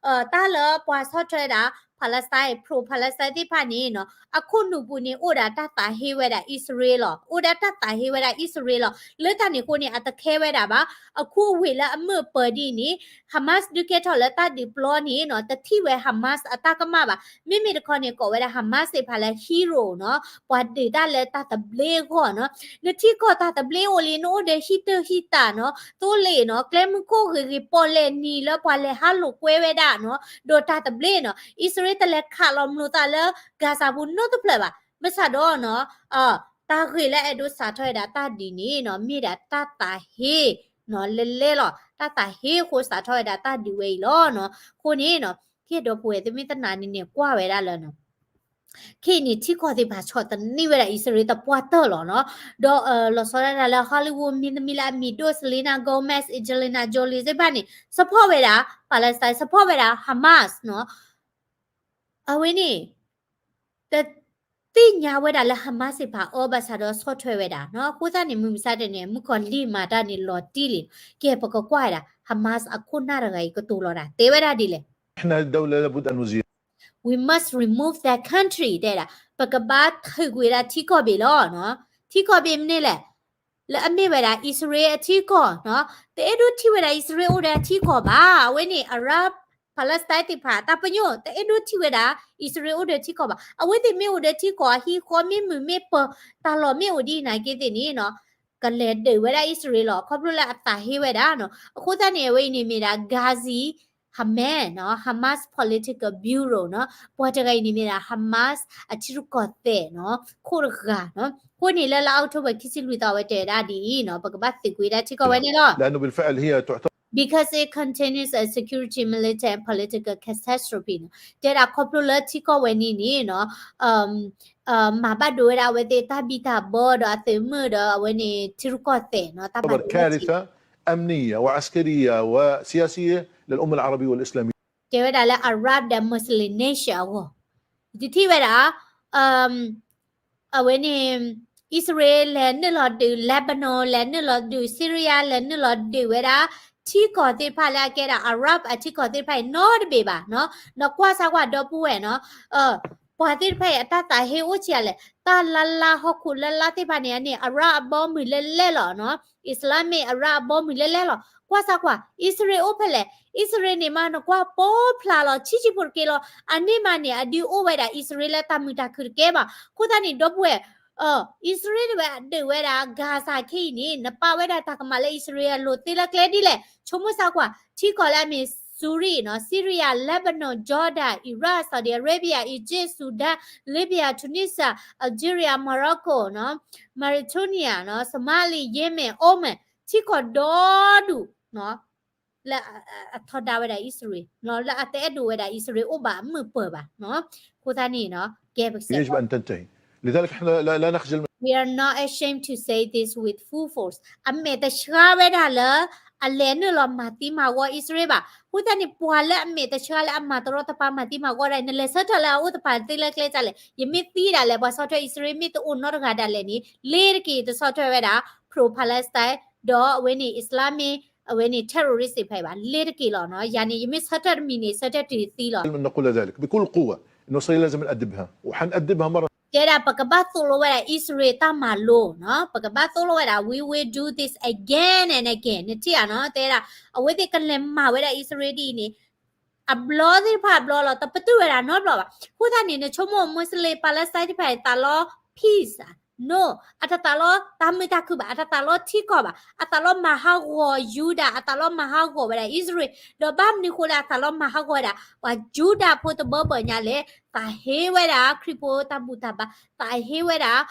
တၢ်လၢပှၤဆီၣ်ထွဲဒၣ် Palestine, pro-Palestine သ့ၣ်တဖၣ်န့ၣ်နီၤ အခိၣ်နူာ်ပူၤန့ၣ် အိၣ်ဒၣ်တၢ်သးဟ့ဝဲဒၣ်အံၣ်စရ့လးလီၤ. အိၣ်ဒၣ်တၢ်သးဟ့ဝဲဒၣ်အံၣ်စရ့လးလီၤ. လၢတၢ်န့ၣ်အဃိန့ၣ် အတခဲဝဲဒၣ်ဘၣ်. အခူအဝ့ၢ်လၢအမုာ်အပၢၤဒ်အံၤန့ၣ် Hamas ဒုးကဲထီၣ်လၢတၢ်ဒုးပျီန့ၣ်နီၤ တထံၣ်ဝဲ Hamas အတၢ်ကမၣ်ဘၣ်. မ့မ့ၢ်တခီန့ၣ် ကိးဝဲဒၣ် Hamas သ့ၣ်တဖၣ်လၢ hero နီၤ ပှၤဒုးတၢ်လၢတၢ်သဘျ့အဂီၢ်နီၤ. နထံကီၢ်တၢ်သဘျ့အိၣ်လံ နအိၣ်ဒီးဟံၣ်တၢၢ်ဟံၣ်တၢ်နီၤ သိလ့ၣ်နီၤ ကျဲမုၢ်ခိၣ်ဂ့ၤဂ့ၤ ပီၣ်လဲၣ်နံၤလၢပှၤလဲၤဟးလိာ်ကွဲဝဲဒၣ်နီၤ ဒီးတၢ်သဘျ့နီၤ အံၣ်စရ့လးတလဲၤခးလီၤမျိာ်သးလၢ Gaza ပူၤနီတဖျၢၣ်ဘၣ်. ဘၣ်ဆၣ်ဒီးနီၤ တၢ်ဂ့ၢ်လၢအဲၣ်ဒိးစးထီၣ်ဝဲဒၣ်တၢ်ဒုးန့ၣ်နီၤ မ့ၢ်ဒၣ်တၢ်သးဟ့နီၤ လဲၤလဲၤလီၤ. တၢ်သးဟ့အဃိစးထီၣ်ဝဲဒၣ်တၢ်ဒုးဝဲအံၤလီၤနီၤ. အဃိန့ၣ်နီၤ ကဲဒီပုၢ်ဝဲၢ် သုမ့ၢ်တနာ်န့ၣ်န့ၣ် ကွၢ်ဝဲဒၣ်လၢနီၤ ခဲအံၤန့ၣ် ထံကီၢ်သ့ၣ်တဖၣ်ဆီၣ်သနံးဝဲဒၣ်အံၣ်စရ့လးသပှၢ်တၢၢ်လီၤနီၤ. ဒီးလီၤဆီဒၣ်တၢ်လၢ Hollywood မ့တမ့ၢ်လၢအမံၤဒိၣ် Selena Gomez, Angelina Jolie သ့ၣ်တဖၣ်န့ၣ် support ဝဲဒၣ် Palestine, support ဝဲဒၣ် Hamas နီၤ. အဝဲန့ၣ် တသ့ၣ်ညါဝဲဒၣ်လၢ Hamas သ့ၣ်တဖၣ်အၢ ဘၣ်ဆၣ်ဒီးဆီၣ်ထွဲဝဲဒၣ်နီၤ. အဃိသတးန့ၣ် မုၢ်မဆါတနံၤ မုၢ်ကီၢ်လံၢ်မၤတၢ်န့ၣ်လီၤတံၢ်လံ. ကဲ ပကကွၢ်ဝဲဒၣ် Hamas အခိၣ်နၢ်တဂၤအံၤကတိၤလီၤဒၣ် တဲဝဲဒၣ်ဒ်လဲၣ် إحنا الدولة لابد أن نزيل. We must remove that country တဲဒၣ် ပကဘၣ်ထုးကွံာ်ဒၣ်ထံကီၢ်ဘ့ၣ်လီၤနီၤ. ထံကီၢ်ဘ့ၣ်မနုၤလဲၣ် လၢအမ့ၢ်ဝဲဒၣ်အံၣ်စရ့လးအထံကီၢ်နီၤ. တအဲၣ်ဒိးထံၣ်ဝဲဒၣ်အံၣ်စရ့လးအိၣ်ဒီးအထံကီၢ်ဘၣ်. အဝဲန့ၣ် Arab Palestine သ့ၣ်တဖၣ် တၢ်ပညိၣ် တအဲၣ်ဒိးထံၣ်ဝဲဒၣ်အံၣ်စရ့လးအိၣ်ဒီးထံကီၢ်ဘၣ်. အဝဲသ့ၣ်မ့ၢ်အိၣ်ဒီးထံကီၢ် အဟံၣ်ဃီမ့ၢ်မုာ်မ့ၢ်ပၢၤ တၢ်လီၢ်မ့ၢ်အိၣ်ဒ်အံၤနာ်က့သ့ၣ်န့ၣ်နီၤ ကလဲၤဒုးဝဲဒၣ်အံၣ်စရ့လးလီၤ. ခီဖျိလၢအသးဟ့ဝဲဒၣ်နီၤ. အဃိသတးန့ၣ် အဝဲအံၤန့ၣ်မ့ၢ်ဒၣ် Ghazi Hamad နီၤ Hamas Political Bureau နီၤ. ပှၤတဂၤအံၤန့ၣ်မ့ၢ်ဒၣ် Hamas အထံရူၢ်ကီၢ်သဲးနီၤ ခိၣ်တဂၤနီၤ. အဃိန့ၣ်လၢလါအီးကထိဘၢၣ်ခံဆံလွံၢ်သီ အဝဲတဲဝဲဒၣ်ဒ်အံၤနီၤ ပကဘၣ်သုးကွံာ်ဒၣ်ထံကီၢ်ဝဲန့ၣ်လီၤ. لأنه بالفعل هي تعتبر because it contains a security, military and political catastrophe နီၤ. တဲဒၣ်ခီဖျိလၢထံကီၢ်ဝဲန့ၣ်န့ၣ်နီၤ မၤဘၣ်ဒိဝဲဒၣ်အဝဲသ့ၣ်တၢ်ဘံၣ်တၢ်ဘၢဒီးအသုးမုၢ်ဒီးအဝဲန့ၣ်ထံရူၢ်ကီၢ်သဲးနီၤ တၢ်ဘၣ်ဒိ كارثة أمنية وعسكرية وسياسية للأمة العربية والإسلامية တဲဝဲဒၣ်လၢ Arab ဒီး Muslim nation အဂီၢ် ယတထံၣ်ဝဲဒၣ် အဝဲန့ၣ် အံၣ်စရ့လးလဲၤနုာ်လီၤဒုး Lebanon လဲၤနုာ်လီၤဒုး Syria လဲၤနုာ်လီၤဒုးဝဲဒၣ် ထံကီၢ်သ့ၣ်တဖၣ်လၢအကဲဒၣ် Arab အထံကီၢ်သ့ၣ်တဖၣ်အံၤနီတဘ့ၣ်ဘၣ်နီၤ. နကွၢ်စၢ်ကွၢ်ဒီပုၢ်ဝဲၢ်နီၤ ပှၤသ့ၣ်တဖၣ်အံၤအတၢ်သးဟ့အိၣ်ဆံးအါလဲၣ်. တၢ်လါလါဟီၣ်ခိၣ်လၢလါသ့ၣ်တဖၣ်န့ၣ် အန့ၣ် Arab အဘီအမုၢ်လၢလဲၣ်လီၤနီၤ. Islamic Arab အဘီအမုၢ်လၢလဲၣ်လီၤ. ကွၢ်စၢ်ကွၢ် အံၣ်စရ့လးအိၣ်ဖဲလဲၣ်. အံၣ်စရ့လးန့ၣ်မး နကွၢ်ပိာ်ဖျါလီၤ ဆံးဆံးဖိတက့ၢ်လီၤ. အန့ၣ်မးန့ၣ် အဒုးအိၣ်ဝဲဒၣ်အံၣ်စရ့လးလၢတၢ်မုာ်တၢ်ခုၣ်တကဲဘၣ်. အဃိသတးန့ၣ် ဒီပုၢ်ဝဲၢ် အံၣ်စရ့လးဒၣ်ဝဲအဒုးဝဲဒၣ် Gaza ခဲအံၤန့ၣ် နပာ်ဝဲဒၣ်တၢ်ကမၣ်လၢအံၣ်စရ့လးအလိၤသ့လၢကျဲဒ်လဲၣ်. ဆိကမိၣ်စၢ်ကွၢ် ထံကီၢ်လၢအမ့ၢ် Syria နီၤ, Syria, Lebanon, Jordan, Iraq, Saudi Arabia, Egypt, Sudan, Libya, Tunisia, Algeria, Morocco နီၤ, Mauritania နီၤ, Somalia, Yemen, Oman ထံကီၢ်ဒီဒူၣ်နီၤ လၢအထီဒါဝဲဒၣ်အံၣ်စရ့လးနီၤ, လၢအတအဲၣ်ဒိးဝဲဒၣ်အံၣ်စရ့လးအိၣ်ဘၣ်အမုာ်ပၢၢ်ဘၣ်နီၤ. အဃိသတးန့ၣ်နီၤ ကဲပကစဲး يجب أن تنتهي. لذلك احنا لا, لا نخجل من We are not ashamed to say this with full force. အမဲာ်တဆှါဝဲဒၣ်လၢ အလဲၤနုာ်လီၤမၤသံမၤဂီၢ်အံၣ်စရ့လးဘၣ်. အဃိသတးန့ၣ် ပှၤလၢအမဲာ်တဆှါလၢအမၤတရီတပါမၤသံမၤဂီၢ်ဒၣ် နလဲၤဆၢထၢၣ်လၢအအိၣ်တပၤသ့လၢကျဲဒ်လဲၣ်. ယမ့ၢ်သံဒၣ်လဲာ် ပှၤဆီၣ်ထွဲအံၣ်စရ့လးမ့ၢ်တအိၣ်နီတဂၤဒၣ်လဲာ်န့ၣ် လ့ၤတက့ၤတဆီၣ်ထွဲဝဲဒၣ် pro-Palestine ဒီးအဝဲန့ၣ် Islamic အဝဲန့ၣ် terrorist သ့ၣ်တဖၣ်အံၤဘၣ်. လ့ၤတက့ၤလီၤနီၤ. ယၤန့ၣ် ယမ့ၢ်ဆၢထၢၣ်တမံၤန့ၣ် ဆၢထၢၣ်တုၤသံလီၤ. نقول ذلك بكل قوة إنه إسرائيل لازم نأدبها وحنأدبها مرة တဲဒၣ် ပကဘၣ်သိၣ်လိဝဲဒၣ်အံၣ်စရ့လးတၢ်မၤလိနီၤ, ပကဘၣ်သိၣ်လိဝဲဒၣ် we will do this again and again နထံၣ်ဧါနီၤ, တဲဒၣ် အဝဲသ့ၣ်ကလဲၤမၤဝဲဒၣ်အံၣ်စရ့လးဒ်အံၤန့ၣ် အဘျီသ့ၣ်တဖၣ်အဘျီလီၤ, တပတုာ်ဝဲဒၣ်နီတဘျီဘၣ်. အဃိသတးန့ၣ် နဆိကမိၣ် Muslim Palestine သ့ၣ်တဖၣ်အံၤ သးလီ peace ဧါ, no, အတသးလီတၢ်မုာ်တၢ်ခုၣ်ဘၣ်, အတသးလီထံကီၢ်ဘၣ်, အသးလီမၤဟးဂီၤယူဒၤ, အသးလီမၤဟးဂီၤဝဲဒၣ်အံၣ်စရ့လး, ဒီးဘၣ်မနုၤဃိလၢအသးလီမၤဟးဂီၤဝဲဒၣ် ပှၤယူဒၤဖိတဘၢဘၢညါလဲၣ်, သးဟ့ဝဲဒၣ်ခရံာ်ဖိတၢ်ဘူၣ်တၢ်ဘါ, သးဟ့ဝဲဒၣ်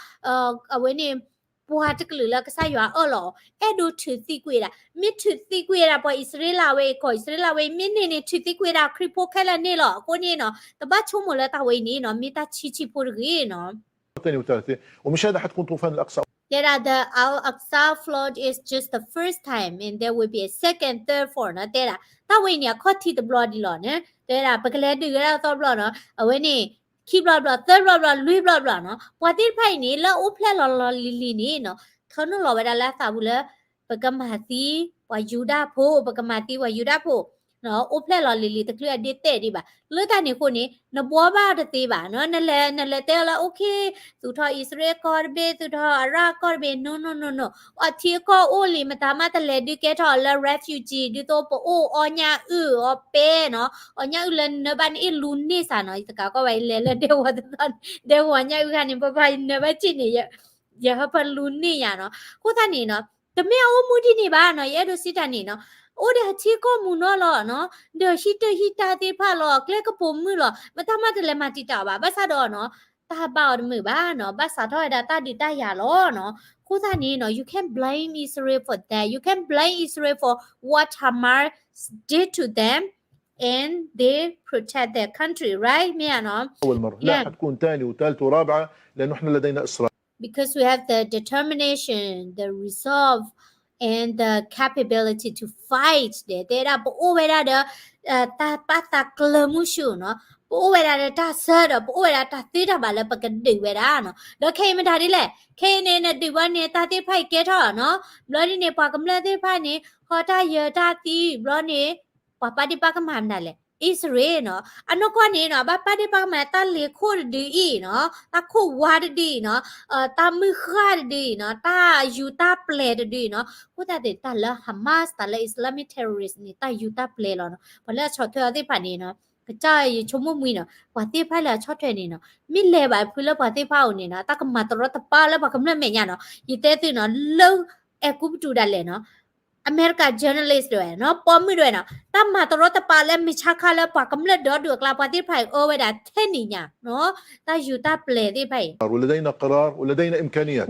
အဝဲန့ၣ် ပှၤတကလုာ်လၢကစၢ်ယွၤအၢၣ်လီၤအီၤ, အဲၣ်ဒိးထုးသံကွံာ်ဝဲဒၣ်, မ့ၢ်ထုးသံကွံာ်ဝဲဒၣ်ပှၤအံၣ်စရ့လးဝဲအံၤ ကီၢ်အံၣ်စရ့လးဝဲအံၤ မ့ၢ်န့ၢ်န့ၣ် ထုးသံကွံာ်ဝဲဒၣ်ခရံာ်ဖိခဲလၢာ်န့ၣ်လီၤ. အဃိန့ၣ်နီၤ တဘၣ်ဆိကမိၣ်လၢတၢ်ဝဲအံၤန့ၣ်နီၤ မ့ၢ်တၢ်ဆံးဆံးဖိတဂ့ၤနီၤ. ثانية وثالثة، ومش هذا حتكون طوفان الأقصى. တဲဒၣ် the Al-Aqsa flood is just the first time and there will be a second, third, fourth နီၤ, တဲဒၣ် တၢ်ဝဲအံၤန့ၣ် အခီၣ်ထံးတဘျီဒံးလီၤန့ၣ်, တဲဒၣ် ပကလဲၤဒုးဝဲဒၣ်သီတဘျီနီၤ, အဝဲန့ၣ် ခံဘျီတဘျီ, သၢဘျီတဘျီ, လွံၢ်ဘျီတဘျီနီၤ, ပှၤသ့ၣ်တဖၣ်အံၤန့ၣ် လၢအအိၣ်ဖျဲၣ်လီၤလီၤလံၤလံၤန့ၣ်နီၤ, ထၢနုာ်လီၤဝဲဒၣ်လၢအသးပူၤလၢ ပကမၤသံပှၤယူဒၤဖိ, ပကမၤသံပှၤယူဒၤဖိ အိၣ်ဖျဲၣ်လီၤလံၤလံၤ တချုးအဒ့တဲာ်ဒံးဘၣ်. လၢတၢ်န့ၣ်အဃိန့ၣ် နဘှီဘၣ်အီၤတသ့ဘၣ်နီၤ, နလဲၤ နလဲၤတဲအီၤလၢ okay သူၣ်ထီၣ်အံၣ်စရ့လးကီၢ်တဘ့ၣ်, သူၣ်ထီၣ်အရၣ်ကီၢ်တဘ့ၣ်, no, no, no, no. အထံအကီၢ်အိၣ်လံ မတၤမးတလဲၤဒုးကဲထီၣ်အီၤလၢ refugee ဒ်သိးပအိၣ်အီညၣ်အုၣ်အီပဲနီၤ, အီညၣ်အုၣ်လၢနၢဘၣ်နအ့ၣ်လူၤန့ၢ်စၢ်နီၤ, ယတကးကီၢ်ဘၣ် ယလဲၤလၢဒဲဝီၤတသီန့ၣ် ဒဲဝီၤညၣ်အုၣ်ခါန့ၣ် ပဘၣ်နၢဘၣ်စ့ၢ်န့ၣ် ယဟၢဖၢလူၤန့ၢ်ယၤနီၤ. အဃိသတးန့ၣ်နီၤ တမ့ၢ်အအိၣ်မူဒ်န့ၣ်ဘၣ်နီၤ, ယအဲၣ်ဒိးစံးတၢ်န့ၣ်နီၤ, အိၣ်ဒီးအထံကီၢ်မူနီၤလီၤနီၤ, ဒီးဟံးတၢ်ဟံးတၢ်သ့ၣ်တဖၣ်လီၤ, ကျဲကပိာ်မုၣ်လီၤ, မတၤမးတလဲၤမၤတံာ်တာ်အီၤဘၣ်, ဘၣ်ဆၣ်ဒီးနီၤ တၢ်ဘၣ်အီၤတမုာ်ဘၣ်နီၤ, ဘၣ်စးထီၣ်ဝဲဒၣ်တၢ်ဒုးတၢ်ယၤလီၤနီၤ. အဃိသတးန့ၣ်နီၤ you can't blame Israel for that, you can't blame Israel for what Hamas did to them and they protect their country, right? မ့ၢ်ဧါနီၤ. أول مرة، لا حتكون ثانية وثالثة ورابعة، لأنه إحنا لدينا إصرار. Because we have the determination, the resolve, and the capability to fight ဒီး တဲဒၣ်ပအိၣ်ဝဲဒၣ်ဒီး တၢ်ပာ်သးကျၢၤမုၢ်ဆူၣ်နီၤ, ပအိၣ်ဝဲဒၣ်ဒီးတၢ်ဆၢဒီး ပအိၣ်ဝဲဒၣ်တၢ်သ့တၢ်ဘၣ်လၢပကဒုးဝဲဒၣ်နီၤ. ဒီးခဲအံၤမတၤဒ်လဲၣ်, ခဲအံၤန့ၣ် နဒုးဘၣ်န့ၣ် တၢ်သ့ၣ်တဖၣ်အံၤကဲထီၣ်နီၤ, ဘျီဒ်န့ၣ် ပှၤကမျၢၢ်သ့ၣ်တဖၣ်န့ၣ် ဟီၣ်တၢ်ယၢၤတၢ်သံ ဘျီန့ၣ် ပှၤပာ်ဒ့ၣ်ပာ်ကမၣ်မနုၤလဲၣ်, အံၣ်စရ့လးနီၤ. အနီၢ်ကီၢ်န့ၣ်နီၤ ဘၣ်ပာ်ဒ့ၣ်ပာ်ကမၣ်တၢ်လ့ၤခိၣ်တဒုအံၤနီၤ, တၢ်ခိၣ်ဝါတဒုအံၤနီၤ, တၢ်မုၢ်ဃၢ်တဒုအံၤနီၤ, တၢ်ယူၤတၢ်ပျဲၤတဒုအံၤနီၤ. အဃိသတးန့ၣ် တၢ်လၢ Hamas တၢ်လၢ Islamic terrorist န့ၣ် တၢ်ယူၤတၢ်ပျဲၤလီၤနီၤ. ပှၤလၢအဆီၣ်ထွဲအီၤသ့ၣ်တဖၣ်န့ၣ်နီၤ ကစၢ်ယဆိကမိၣ်မှံနီၤ ပှၤသ့ၣ်တဖၣ်လၢအဆီၣ်ထွဲန့ၣ်နီၤ မ့ၢ်လဲၤဘၣ်ဖုလၢပှၤသ့ၣ်တဖၣ်အအိၣ်န့ၣ်နီၤ တၢ်ကမၤတရီတပါလၢပှၤကမျၢၢ်မဲာ်ညါနီၤ. ယတဲသုနီၤ လၢအဲၤကူပတူးဒၣ်လဲာ်နီၤ အမဲရကၤ journalist ဒၣ်ဝဲနီၤ ပိာ်မုၣ်ဒၣ်ဝဲနီၤ တၢ်မၤတရီတပါလၢမုၢ်ဆါခါလၢပှၤကမျၢၢ်ဒီဒူၣ်အကျါ ပှၤသ့ၣ်တဖၣ်အံၤအၢဝဲဒၣ်ထဲန့ၣ်ညါနီၤ တၢ်ယူၤတၢ်ပျဲၤသ့ၣ်တဖၣ်အံၤ ولدينا قرار ولدينا إمكانيات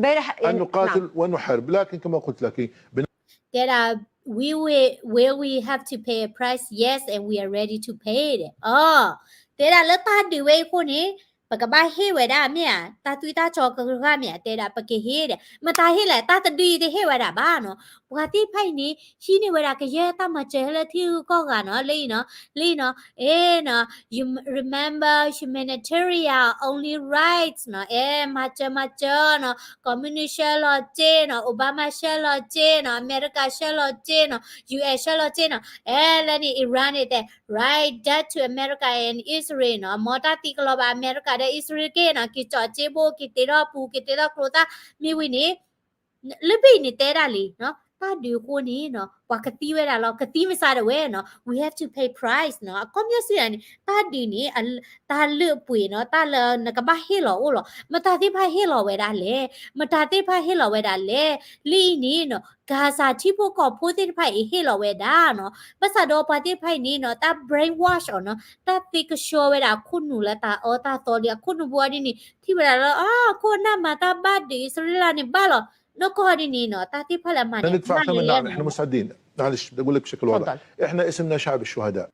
أن نقاتل ونحارب، لكن كما قلت لك، တဲဒၣ် we will, will we have to pay a price? Yes, and we are ready to pay ဒီး အီ တဲဒၣ်လၢတၢ်ဒုးဝဲအံၤအဃိန့ၣ် ပကဘၣ်ဟ့ၣ်ဝဲဒၣ်မ့ၢ်ဧါ တၢ်သွံၣ်တၢ်စီကရၢမ့ၢ်ဧါ တဲဒၣ် ပကဟ့ၣ်ဒီး မတၤဟ့ၣ်လဲၣ် တၢ်တဒုအံၤတဟ့ၣ်ဝဲဒၣ်ဘၣ်နီၤ ပှၤသ့ၣ်တဖၣ်အံၤန့ၣ် ဟံးန့ၢ်ဝဲဒၣ်ကယဲၢ်တၢ်မၤစၢၤလၢထံဂုၤကီၢ်ဂၤနီၤ လၢအံၤနီၤ လၢအံၤနီၤ အဲၣ်နီၤ you remember humanitarian only rights နီၤ အဲၣ် မၤစၢၤမၤစၢၤနီၤ communist ဆှၢလီၤစ့နီၤ Obama ဆှၢလီၤစ့နီၤ အမဲရကၤဆှၢလီၤစ့နီၤ US ဆှၢလီၤစ့နီၤ အဲၣ် လၢန့ၣ် Iran န့ၣ်တဲ right debt to America and Israel နီၤ မ်တၢ်သံကလီၤဘၣ်အမဲရကၤဒီးအံၣ်စရ့လးတက့ၢ်နီၤ က့ၤကၠီၣ်စ့ဘိ က့ၤတ့ထီၣ်ပူၤ က့ၤတ့ထီၣ်ကျိသၣ် မ့ၢ်ဝံၤန့ၣ် လၢဘ့ၣ်န့ၣ်တဲဒၣ်လံနီၤ တၢ်ဒုးအဃိန့ၣ်နီၤ ပှၤကသံဝဲဒၣ်လီၤ, ကသံမစါဒၣ်ဝဲနီၤ we have to pay price နီၤ. အခီပညီစံးဒၣ်န့ၣ် တၢ်ဒုးန့ၣ် တၢ်လၢအပှ့ၤနီၤ တၢ်လၢနကဘၣ်ဟ့ၣ်လီၤအိၣ်လီၤ. မတၤသ့ၣ်တဖၣ်ဟ့ၣ်လီၤဝဲဒၣ်လဲၣ်, မတၤသ့ၣ်တဖၣ်ဟ့ၣ်လီၤဝဲဒၣ်လဲၣ်. လၢအံၤန့ၣ်နီၤ Gaza ထံဖိကီၢ်ဖိသ့ၣ်တဖၣ်အံၤဟ့ၣ်လီၤဝဲဒၣ်နီၤ. ဘၣ်ဆၣ်ဒီးပှၤသ့ၣ်တဖၣ်အံၤန့ၣ်နီၤ တၢ် brainwash အီၤနီၤ တၢ်သ့ကဆှီဝဲဒၣ်အခိၣ်နူာ်လၢတၢ်အၢတၢ်သီလံ အခိၣ်နူာ်ဘိအီၤဒ်န့ၣ် ထံၣ်ဝဲဒၣ်လၢ အခိၣ်နၢ်မၤတၢ်ဘၣ်ဒုးအံၣ်စရ့လးန့ၣ်ဘၣ်လီၤ. နီၢ်ကီၢ်ဒ်န့ၣ်နီၤ တၢ်သ့ၣ်တဖၣ်လၢအမၤန့ၣ် မၤန့ၣ်လဲၣ်နီၤ. احنا مستعدين، معلش بدي اقول لك بشكل واضح، احنا اسمنا شعب الشهداء.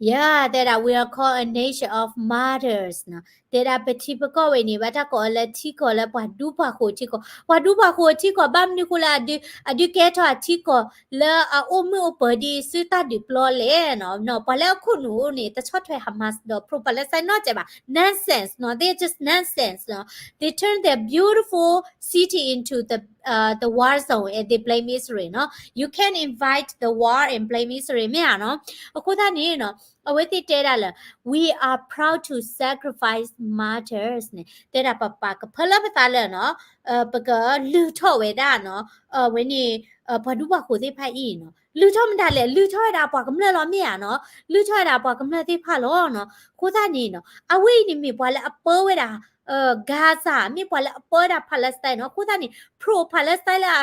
ယတဲဒၣ် we are called a nation of martyrs နီၤ. တဲဒၣ်ပထံပကီၢ်ဝဲန့ၣ် ဘၣ်တၢ်ကိးအီၤလၢထံကီၢ်လၢပှၤဒူပှၤဃိၤထံကီၢ်, ပှၤဒူပှၤဃိၤထံကီၢ် ဘၣ်မနုၤဃိလၢ အဒုးကဲထီၣ်အထံကီၢ်လၢအအိၣ်မုာ်အိၣ်ပၢၤဒ်ဆူတၢ်ဒုးပျီလဲၣ်နီၤ. ပှၤလၢအခိၣ်နူာ်န့ၣ် တဆီၣ်ထွဲ Hamas ဒီး pro-Palestine နီတစဲးဘၣ်. Nonsense နီၤ. They are just nonsense နီၤ. They turn their beautiful city into the, uh, the war zone and they blame Israel နီၤ. You can't invite the war and blame Israel မ့ၢ်ဧါနီၤ. အဃိသတးန့ၣ်နီၤ အဝဲသ့ၣ်တဲဒၣ်လၢ we are proud to sacrifice martyrs န့ၣ် တဲဒၣ်ပပာ်ကဖၢလၢပသးလၢနီၤ ပကလုၢ်ထီၣ်ဝဲဒၣ်နီၤ အဝဲန့ၣ် ပှၤဒူပှၤဃိၤသ့ၣ်တဖၣ်အံၤနီၤ လုၢ်ထီၣ်မတၤလဲၣ် လုၢ်ထီၣ်ဝဲဒၣ်ပှၤကမျၢၢ်လီၤမ့ၢ်ဧါနီၤ. လုၢ်ထီၣ်ဝဲဒၣ်ပှၤကမျၢၢ်သ့ၣ်တဖၣ်လီၤနီၤ. အဃိသတးန့ၣ်နီၤ အဝဲအံၤန့ၣ်မ့ၢ်ပှၤလၢအပၢဝဲဒၣ် Gaza မ့ၢ်ပှၤလၢအပၢဝဲဒၣ် Palestine နီၤ. အဃိသတးန့ၣ် pro-Palestine လၢ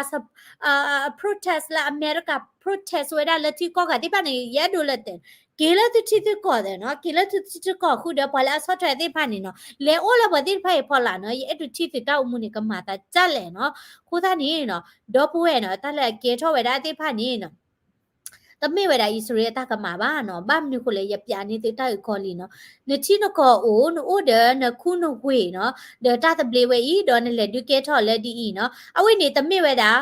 အ protest လၢအမဲရကၤ protest ဝဲဒၣ်လၢထံကီၢ်ဂၤသ့ၣ်တဖၣ်န့ၣ် ယအဲၣ်ဒိးလၢတဲ က့ၤလၢသုထံသုကီၢ်သ့ၣ်နီၤ က့ၤလၢသုထံသုကီၢ်ဃုာ်ဒီးပှၤလၢအဆီၣ်ထွဲသ့ၣ်တဖၣ်န့ၣ်နီၤ လဲၤအိၣ်လၢပှၤသ့ၣ်တဖၣ်အံၤဖီလာ်နီၤ ယအဲၣ်ဒိးထံၣ်သုတၢ်အိၣ်မူန့ၣ် ကမၤသးဒ်လဲၣ်နီၤ. အဃိသတးန့ၣ်နီၤ ဒီပုၢ်ဝဲၢ်နီၤ တၢ်လၢအကဲထီၣ်ဝဲဒၣ်သ့ၣ်တဖၣ်န့ၣ်နီၤ တမ့ၢ်ဝဲဒၣ်အံၣ်စရ့လးအတၢ်ကမၣ်ဘၣ်နီၤ. ဘၣ်မနုၤဃိလဲၣ် ယပျးန့ၢ်သုတၢ်အုၣ်ကီၤလံနီၤ. နထံနကီၢ်အိၣ် နအိၣ်ဒီးနခူနဝ့ၢ်နီၤ ဒီးတၢ်သဘျ့ဝဲအံၤ ဒီးနလဲၤဒုးကဲထီၣ်လၢဒ်အံၤနီၤ. အဝဲန့ၣ်တမ့ၢ်ဝဲဒၣ်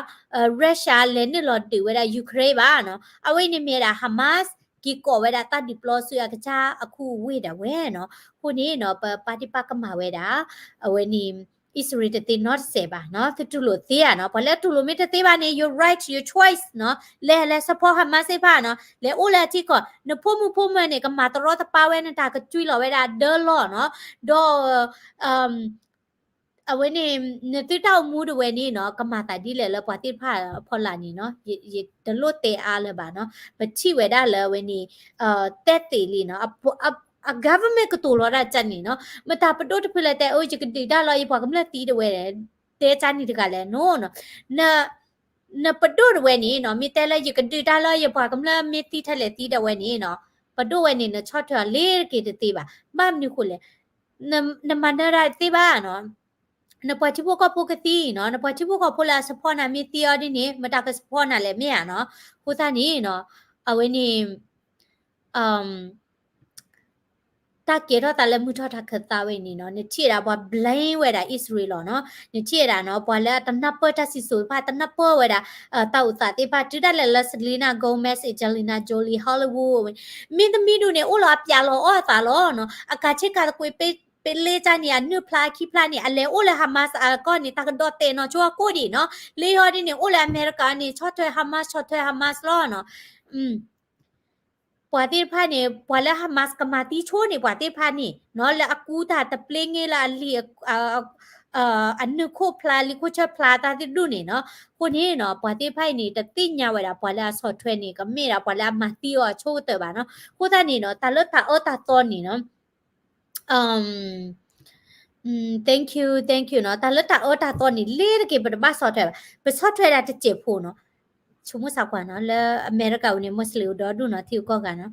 Russia လဲၤနုာ်လီၤဒုးဝဲဒၣ် Ukraine ဘၣ်နီၤ. အဝဲန့ၣ်မ့ၢ်ဝဲဒၣ် Hamas က့ၤကိးဝဲဒၣ်တၢ်ဒုးပျီဆူအကစၢ်အခူအဝ့ၢ်ဒၣ်ဝဲနီၤ. အဃိန့ၣ်နီၤ ပပာ်ဒ့ၣ်ပာ်ကမၣ်ဝဲဒၣ် အဝဲန့ၣ် အံၣ်စရ့လးတသ့နီတစဲးဘၣ်နီၤ. သုတူၢ်လိာ်သ့ဧါနီၤ. ပှၤလၢအတူၢ်လိာ်မ့ၢ်တသ့ဘၣ်န့ၣ် your right, your choice နီၤ. လဲၤ လဲၤ support Hamas သ့ၣ်တဖၣ်နီၤ. လဲၤအိၣ်လၢအထံကီၢ် နဖိမုၣ်ဖိမုၣ်န့ၣ် ကမၤတရီတပါဝဲ နတၢ်ကတွံလီၤဝဲဒၣ်ဒၢလီၢ်နီၤ. ဒီး အဝဲန့ၣ် နသုတၢ်အိၣ်မူဒၣ်ဝဲန့ၣ်နီၤ ကမၤသးဒ်လဲၣ်လၢပှၤသ့ၣ်တဖၣ်အဖီလာ်န့ၣ်နီၤ. ယတလိၣ်တဲအါလၢၤဘၣ်နီၤ. ပထံၣ်ဝဲဒၣ်လၢအဝဲန့ၣ် တဲသ့လံနီၤ. အ government ကတိၤလီၤဒၣ်ကန့ၣ်နီၤ. မတၤပဒိၣ်တဖုလၢတဲ အိ ယကဒုးတၢ်လီၤ ယပှၤကမျၢၢ်သံဒၣ်ဝဲ တဲကန့ၣ်တဂၤလဲၣ်နီၤ. နပဒိၣ်ဒၣ်ဝဲန့ၣ်နီၤ မ့ၢ်တဲလၢယကဒုးတၢ်လီၤ ယပှၤကမျၢၢ်မ့ၢ်သံထဲလဲၣ်သံဒၣ်ဝဲန့ၣ်နီၤ ပဒိၣ်ဝဲန့ၣ် နဆီၣ်ထွဲအီၤလ့ၤတက့ၤတသ့ဘၣ်. ဘၣ်မနုၤဃိလဲၣ် နမၤနၢၤတၢ်တသ့ဘၣ်နီၤ. နပှၤထံဖိကီၢ်ဖိကသံနီၤ, နပှၤထံဖိကီၢ်ဖိလၢအ support နၤမ့ၢ်သံအီၤဒ်န့ၣ် မတၤက support နၤလဲၣ်မ့ၢ်ဧါနီၤ. အဃိသတးန့ၣ်နီၤ အဝဲန့ၣ် တၢ်ကဲထီၣ်သးလၢမုၢ်ထီၣ်တၢ်ခၢၣ်သးဝဲန့ၣ်နီၤ နထံၣ်ဝဲဒၣ်ပှၤ blame ဝဲဒၣ်အံၣ်စရ့လးလီၤနီၤ. နထံၣ်ဝဲဒၣ်နီၤ ပှၤလၢအတနၢ်ပၢၢ်တၢ်စံၣ်စိၤတဖၣ် တနၢ်ပၢၢ်ဝဲဒၣ် တၢ်အိၣ်သးသ့ၣ်တဖၣ် တုၤဒၣ်လဲာ်လၢ Selena Gomez, Angelina Jolie, Hollywood မ့ၢ်သမံၤဒုန့ၣ် အိၣ်လီၤအပျးလီၤအီၣ်အသးလီၤနီၤ. အကၤဆ့ကၤသကွံး ပလ့ကၢ်န့ၣ် အနုာ်ဖျါခံဖျါန့ၣ် အလဲၤအိၣ်လၢ Hamas အကီၢ်န့ၣ် တၢ်ကဒီးတဲာ်နီၤဆိအကိၣ်ဒံးနီၤ. လၢယီၤဒ်န့ၣ် အိၣ်လၢအမဲရကၤန့ၣ် ဆီၣ်ထွဲ Hamas, ဆီၣ်ထွဲ Hamas လီၤနီၤ. ပှၤသ့ၣ်တဖၣ်န့ၣ် ပှၤလၢ Hamas ကမၤသံဆိန့ၣ် ပှၤသ့ၣ်တဖၣ်န့ၣ်နီၤ လၢအကူတၢ်တပျ့ၤငဲလၢအလံာ် အနုာ်ခိၣ်ဖျါ လံာ်ခိၣ်ဆၢဖျါတၢ်သ့ၣ်တဖၣ်န့ၣ်နီၤ. အဃိန့ၣ်နီၤ ပှၤသ့ၣ်တဖၣ်အံၤန့ၣ် တသ့ၣ်ညါဝဲဒၣ် ပှၤလၢအဆီၣ်ထွဲန့ၣ် ကမ့ၢ်ဒၣ်ပှၤလၢအမၤသံအီၤအဆိကတၢၢ်ဘၣ်နီၤ. အဃိသတးန့ၣ်နီၤ တၢ်လၢတၢ်အၢတၢ်သီန့ၣ်နီၤ Thank you, thank you နီၤ. တၢ်လၢတၢ်အၢတၢ်သီန့ၣ် လ့ၤတက့ၤ ပတဘၣ်ဆီၣ်ထွဲဘၣ်. ပဆီၣ်ထွဲဒၣ်တစဲးဖိနီၤ. ဆိကမိၣ်သးကွၢ်နီၤ လၢအမဲရကၤအံၤန့ၣ် Muslim အိၣ်ဒီဒူၣ်နီၤ ထံဂုၤကီၢ်ဂၤနီၤ.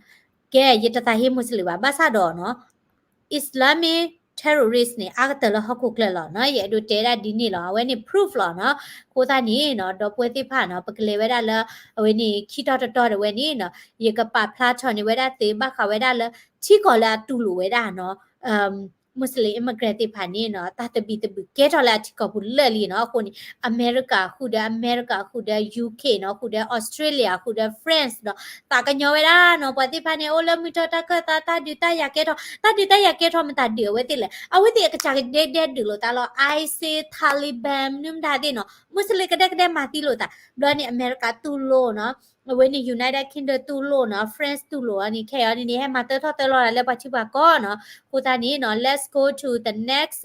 ကဲ ယတသးဟ့ Muslim ဘၣ် ဘၣ်ဆၣ်ဒီးနီၤ Islamic terrorist န့ၣ် အါကတၢၢ်လၢဟီၣ်ခိၣ်ချၢလီၤနီၤ. ယအဲၣ်ဒိးတဲဒၣ်ဒ်န့ၣ်လီၤ. အဝဲန့ၣ် proof လီၤနီၤ. အဃိသတးန့ၣ်နီၤ ဒီပုၢ်ဝဲၢ်သ့ၣ်တဖၣ်နီၤ ပကလဲၤဝဲဒၣ်လၢ အဝဲန့ၣ် ခံတီၤတတီၤဒၣ်ဝဲန့ၣ်နီၤ ယကပာ်ဖျါထီၣ်န့ၢ်ဝဲဒၣ်သုဘၣ်ဃးဝဲဒၣ်လၢ ထံကီၢ်လၢအတူၢ်လိာ်ဝဲဒၣ်နီၤ Muslim immigrant သ့ၣ်တဖၣ်န့ၣ်နီၤ တၢ်သဘံၣ်သဘုၣ်ကဲထီၣ်လၢအထံကီၢ်ပူၤလၢာ်လံနီၤ. အဃိန့ၣ် အမဲရကၤဃုာ်ဒီး အမဲရကၤဃုာ်ဒီး UK နီၤ ဃုာ်ဒီး Australia ဃုာ်ဒီး France ဒီး သးကညီၤဝဲဒၣ်နီၤ ပှၤသ့ၣ်တဖၣ်န့ၣ် အိၣ်လၢမုၢ်ထီၣ်တၢ်ခၢၣ်သး တၢ်ဒုးတၢ်ယၤကဲထီၣ် တၢ်ဒုးတၢ်ယၤကဲထီၣ် မတၤဒုးအဝဲသ့ၣ်လဲၣ်. အဝဲသ့ၣ်အကစၢ်ကဒဲကဒဲဒုးလိာ်သးလီၤ ISIS, Taliban မနုၤမတၤသ့ၣ်နီၤ Muslim ကဒဲကဒဲမၤသံလိာ်သး ဘျီန့ၣ် အမဲရကၤတူၢ်လိာ်နီၤ အဝဲန့ၣ် United Kingdom တူၢ်လိာ်နီၤ France တူၢ်လိာ်အန့ၣ် ခဲအံၤန့ၣ်န့ၣ် ဟဲမၤတၢထီၣ်တၢလီၤဒၣ်လၢပှၤထံပှၤကီၢ်နီၤ. အဃိသတးန့ၣ်နီၤ let's go to the next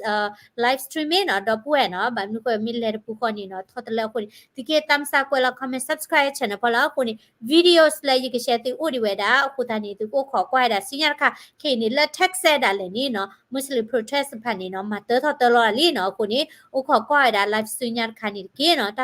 live streaming နီၤ ဒီပုၢ်ဝဲၢ်နီၤ. ဘၣ်မနုၤဃိမ့ၢ်လဲၤတပူၤဃီန့ၣ်နီၤ ထီၣ်တလၢအဃိန့ၣ် သုက့ၤ thumbs up ကွဲးလီၤ comment subscribe channel ဖီလာ်အဃိန့ၣ် videos လၢယက share သုအိၣ်ဒံးဝဲဒၣ် အဃိသတးန့ၣ် သုကအိၣ်ခိးကွၢ်ဝဲဒၣ်ဆူညါတခါ ခဲအံၤန့ၣ် လၢ Texas ဒၣ်လဲာ်န့ၣ်နီၤ Muslim protest တဖၣ်န့ၣ်နီၤ မၤတၢထီၣ်တၢလီၤဒၣ်လံနီၤ. အဃိန့ၣ် အိၣ်ခိးကွၢ်ဝဲဒၣ် live ဆူညါတခါန့ၣ်တက့ၢ်နီၤ. တၢ်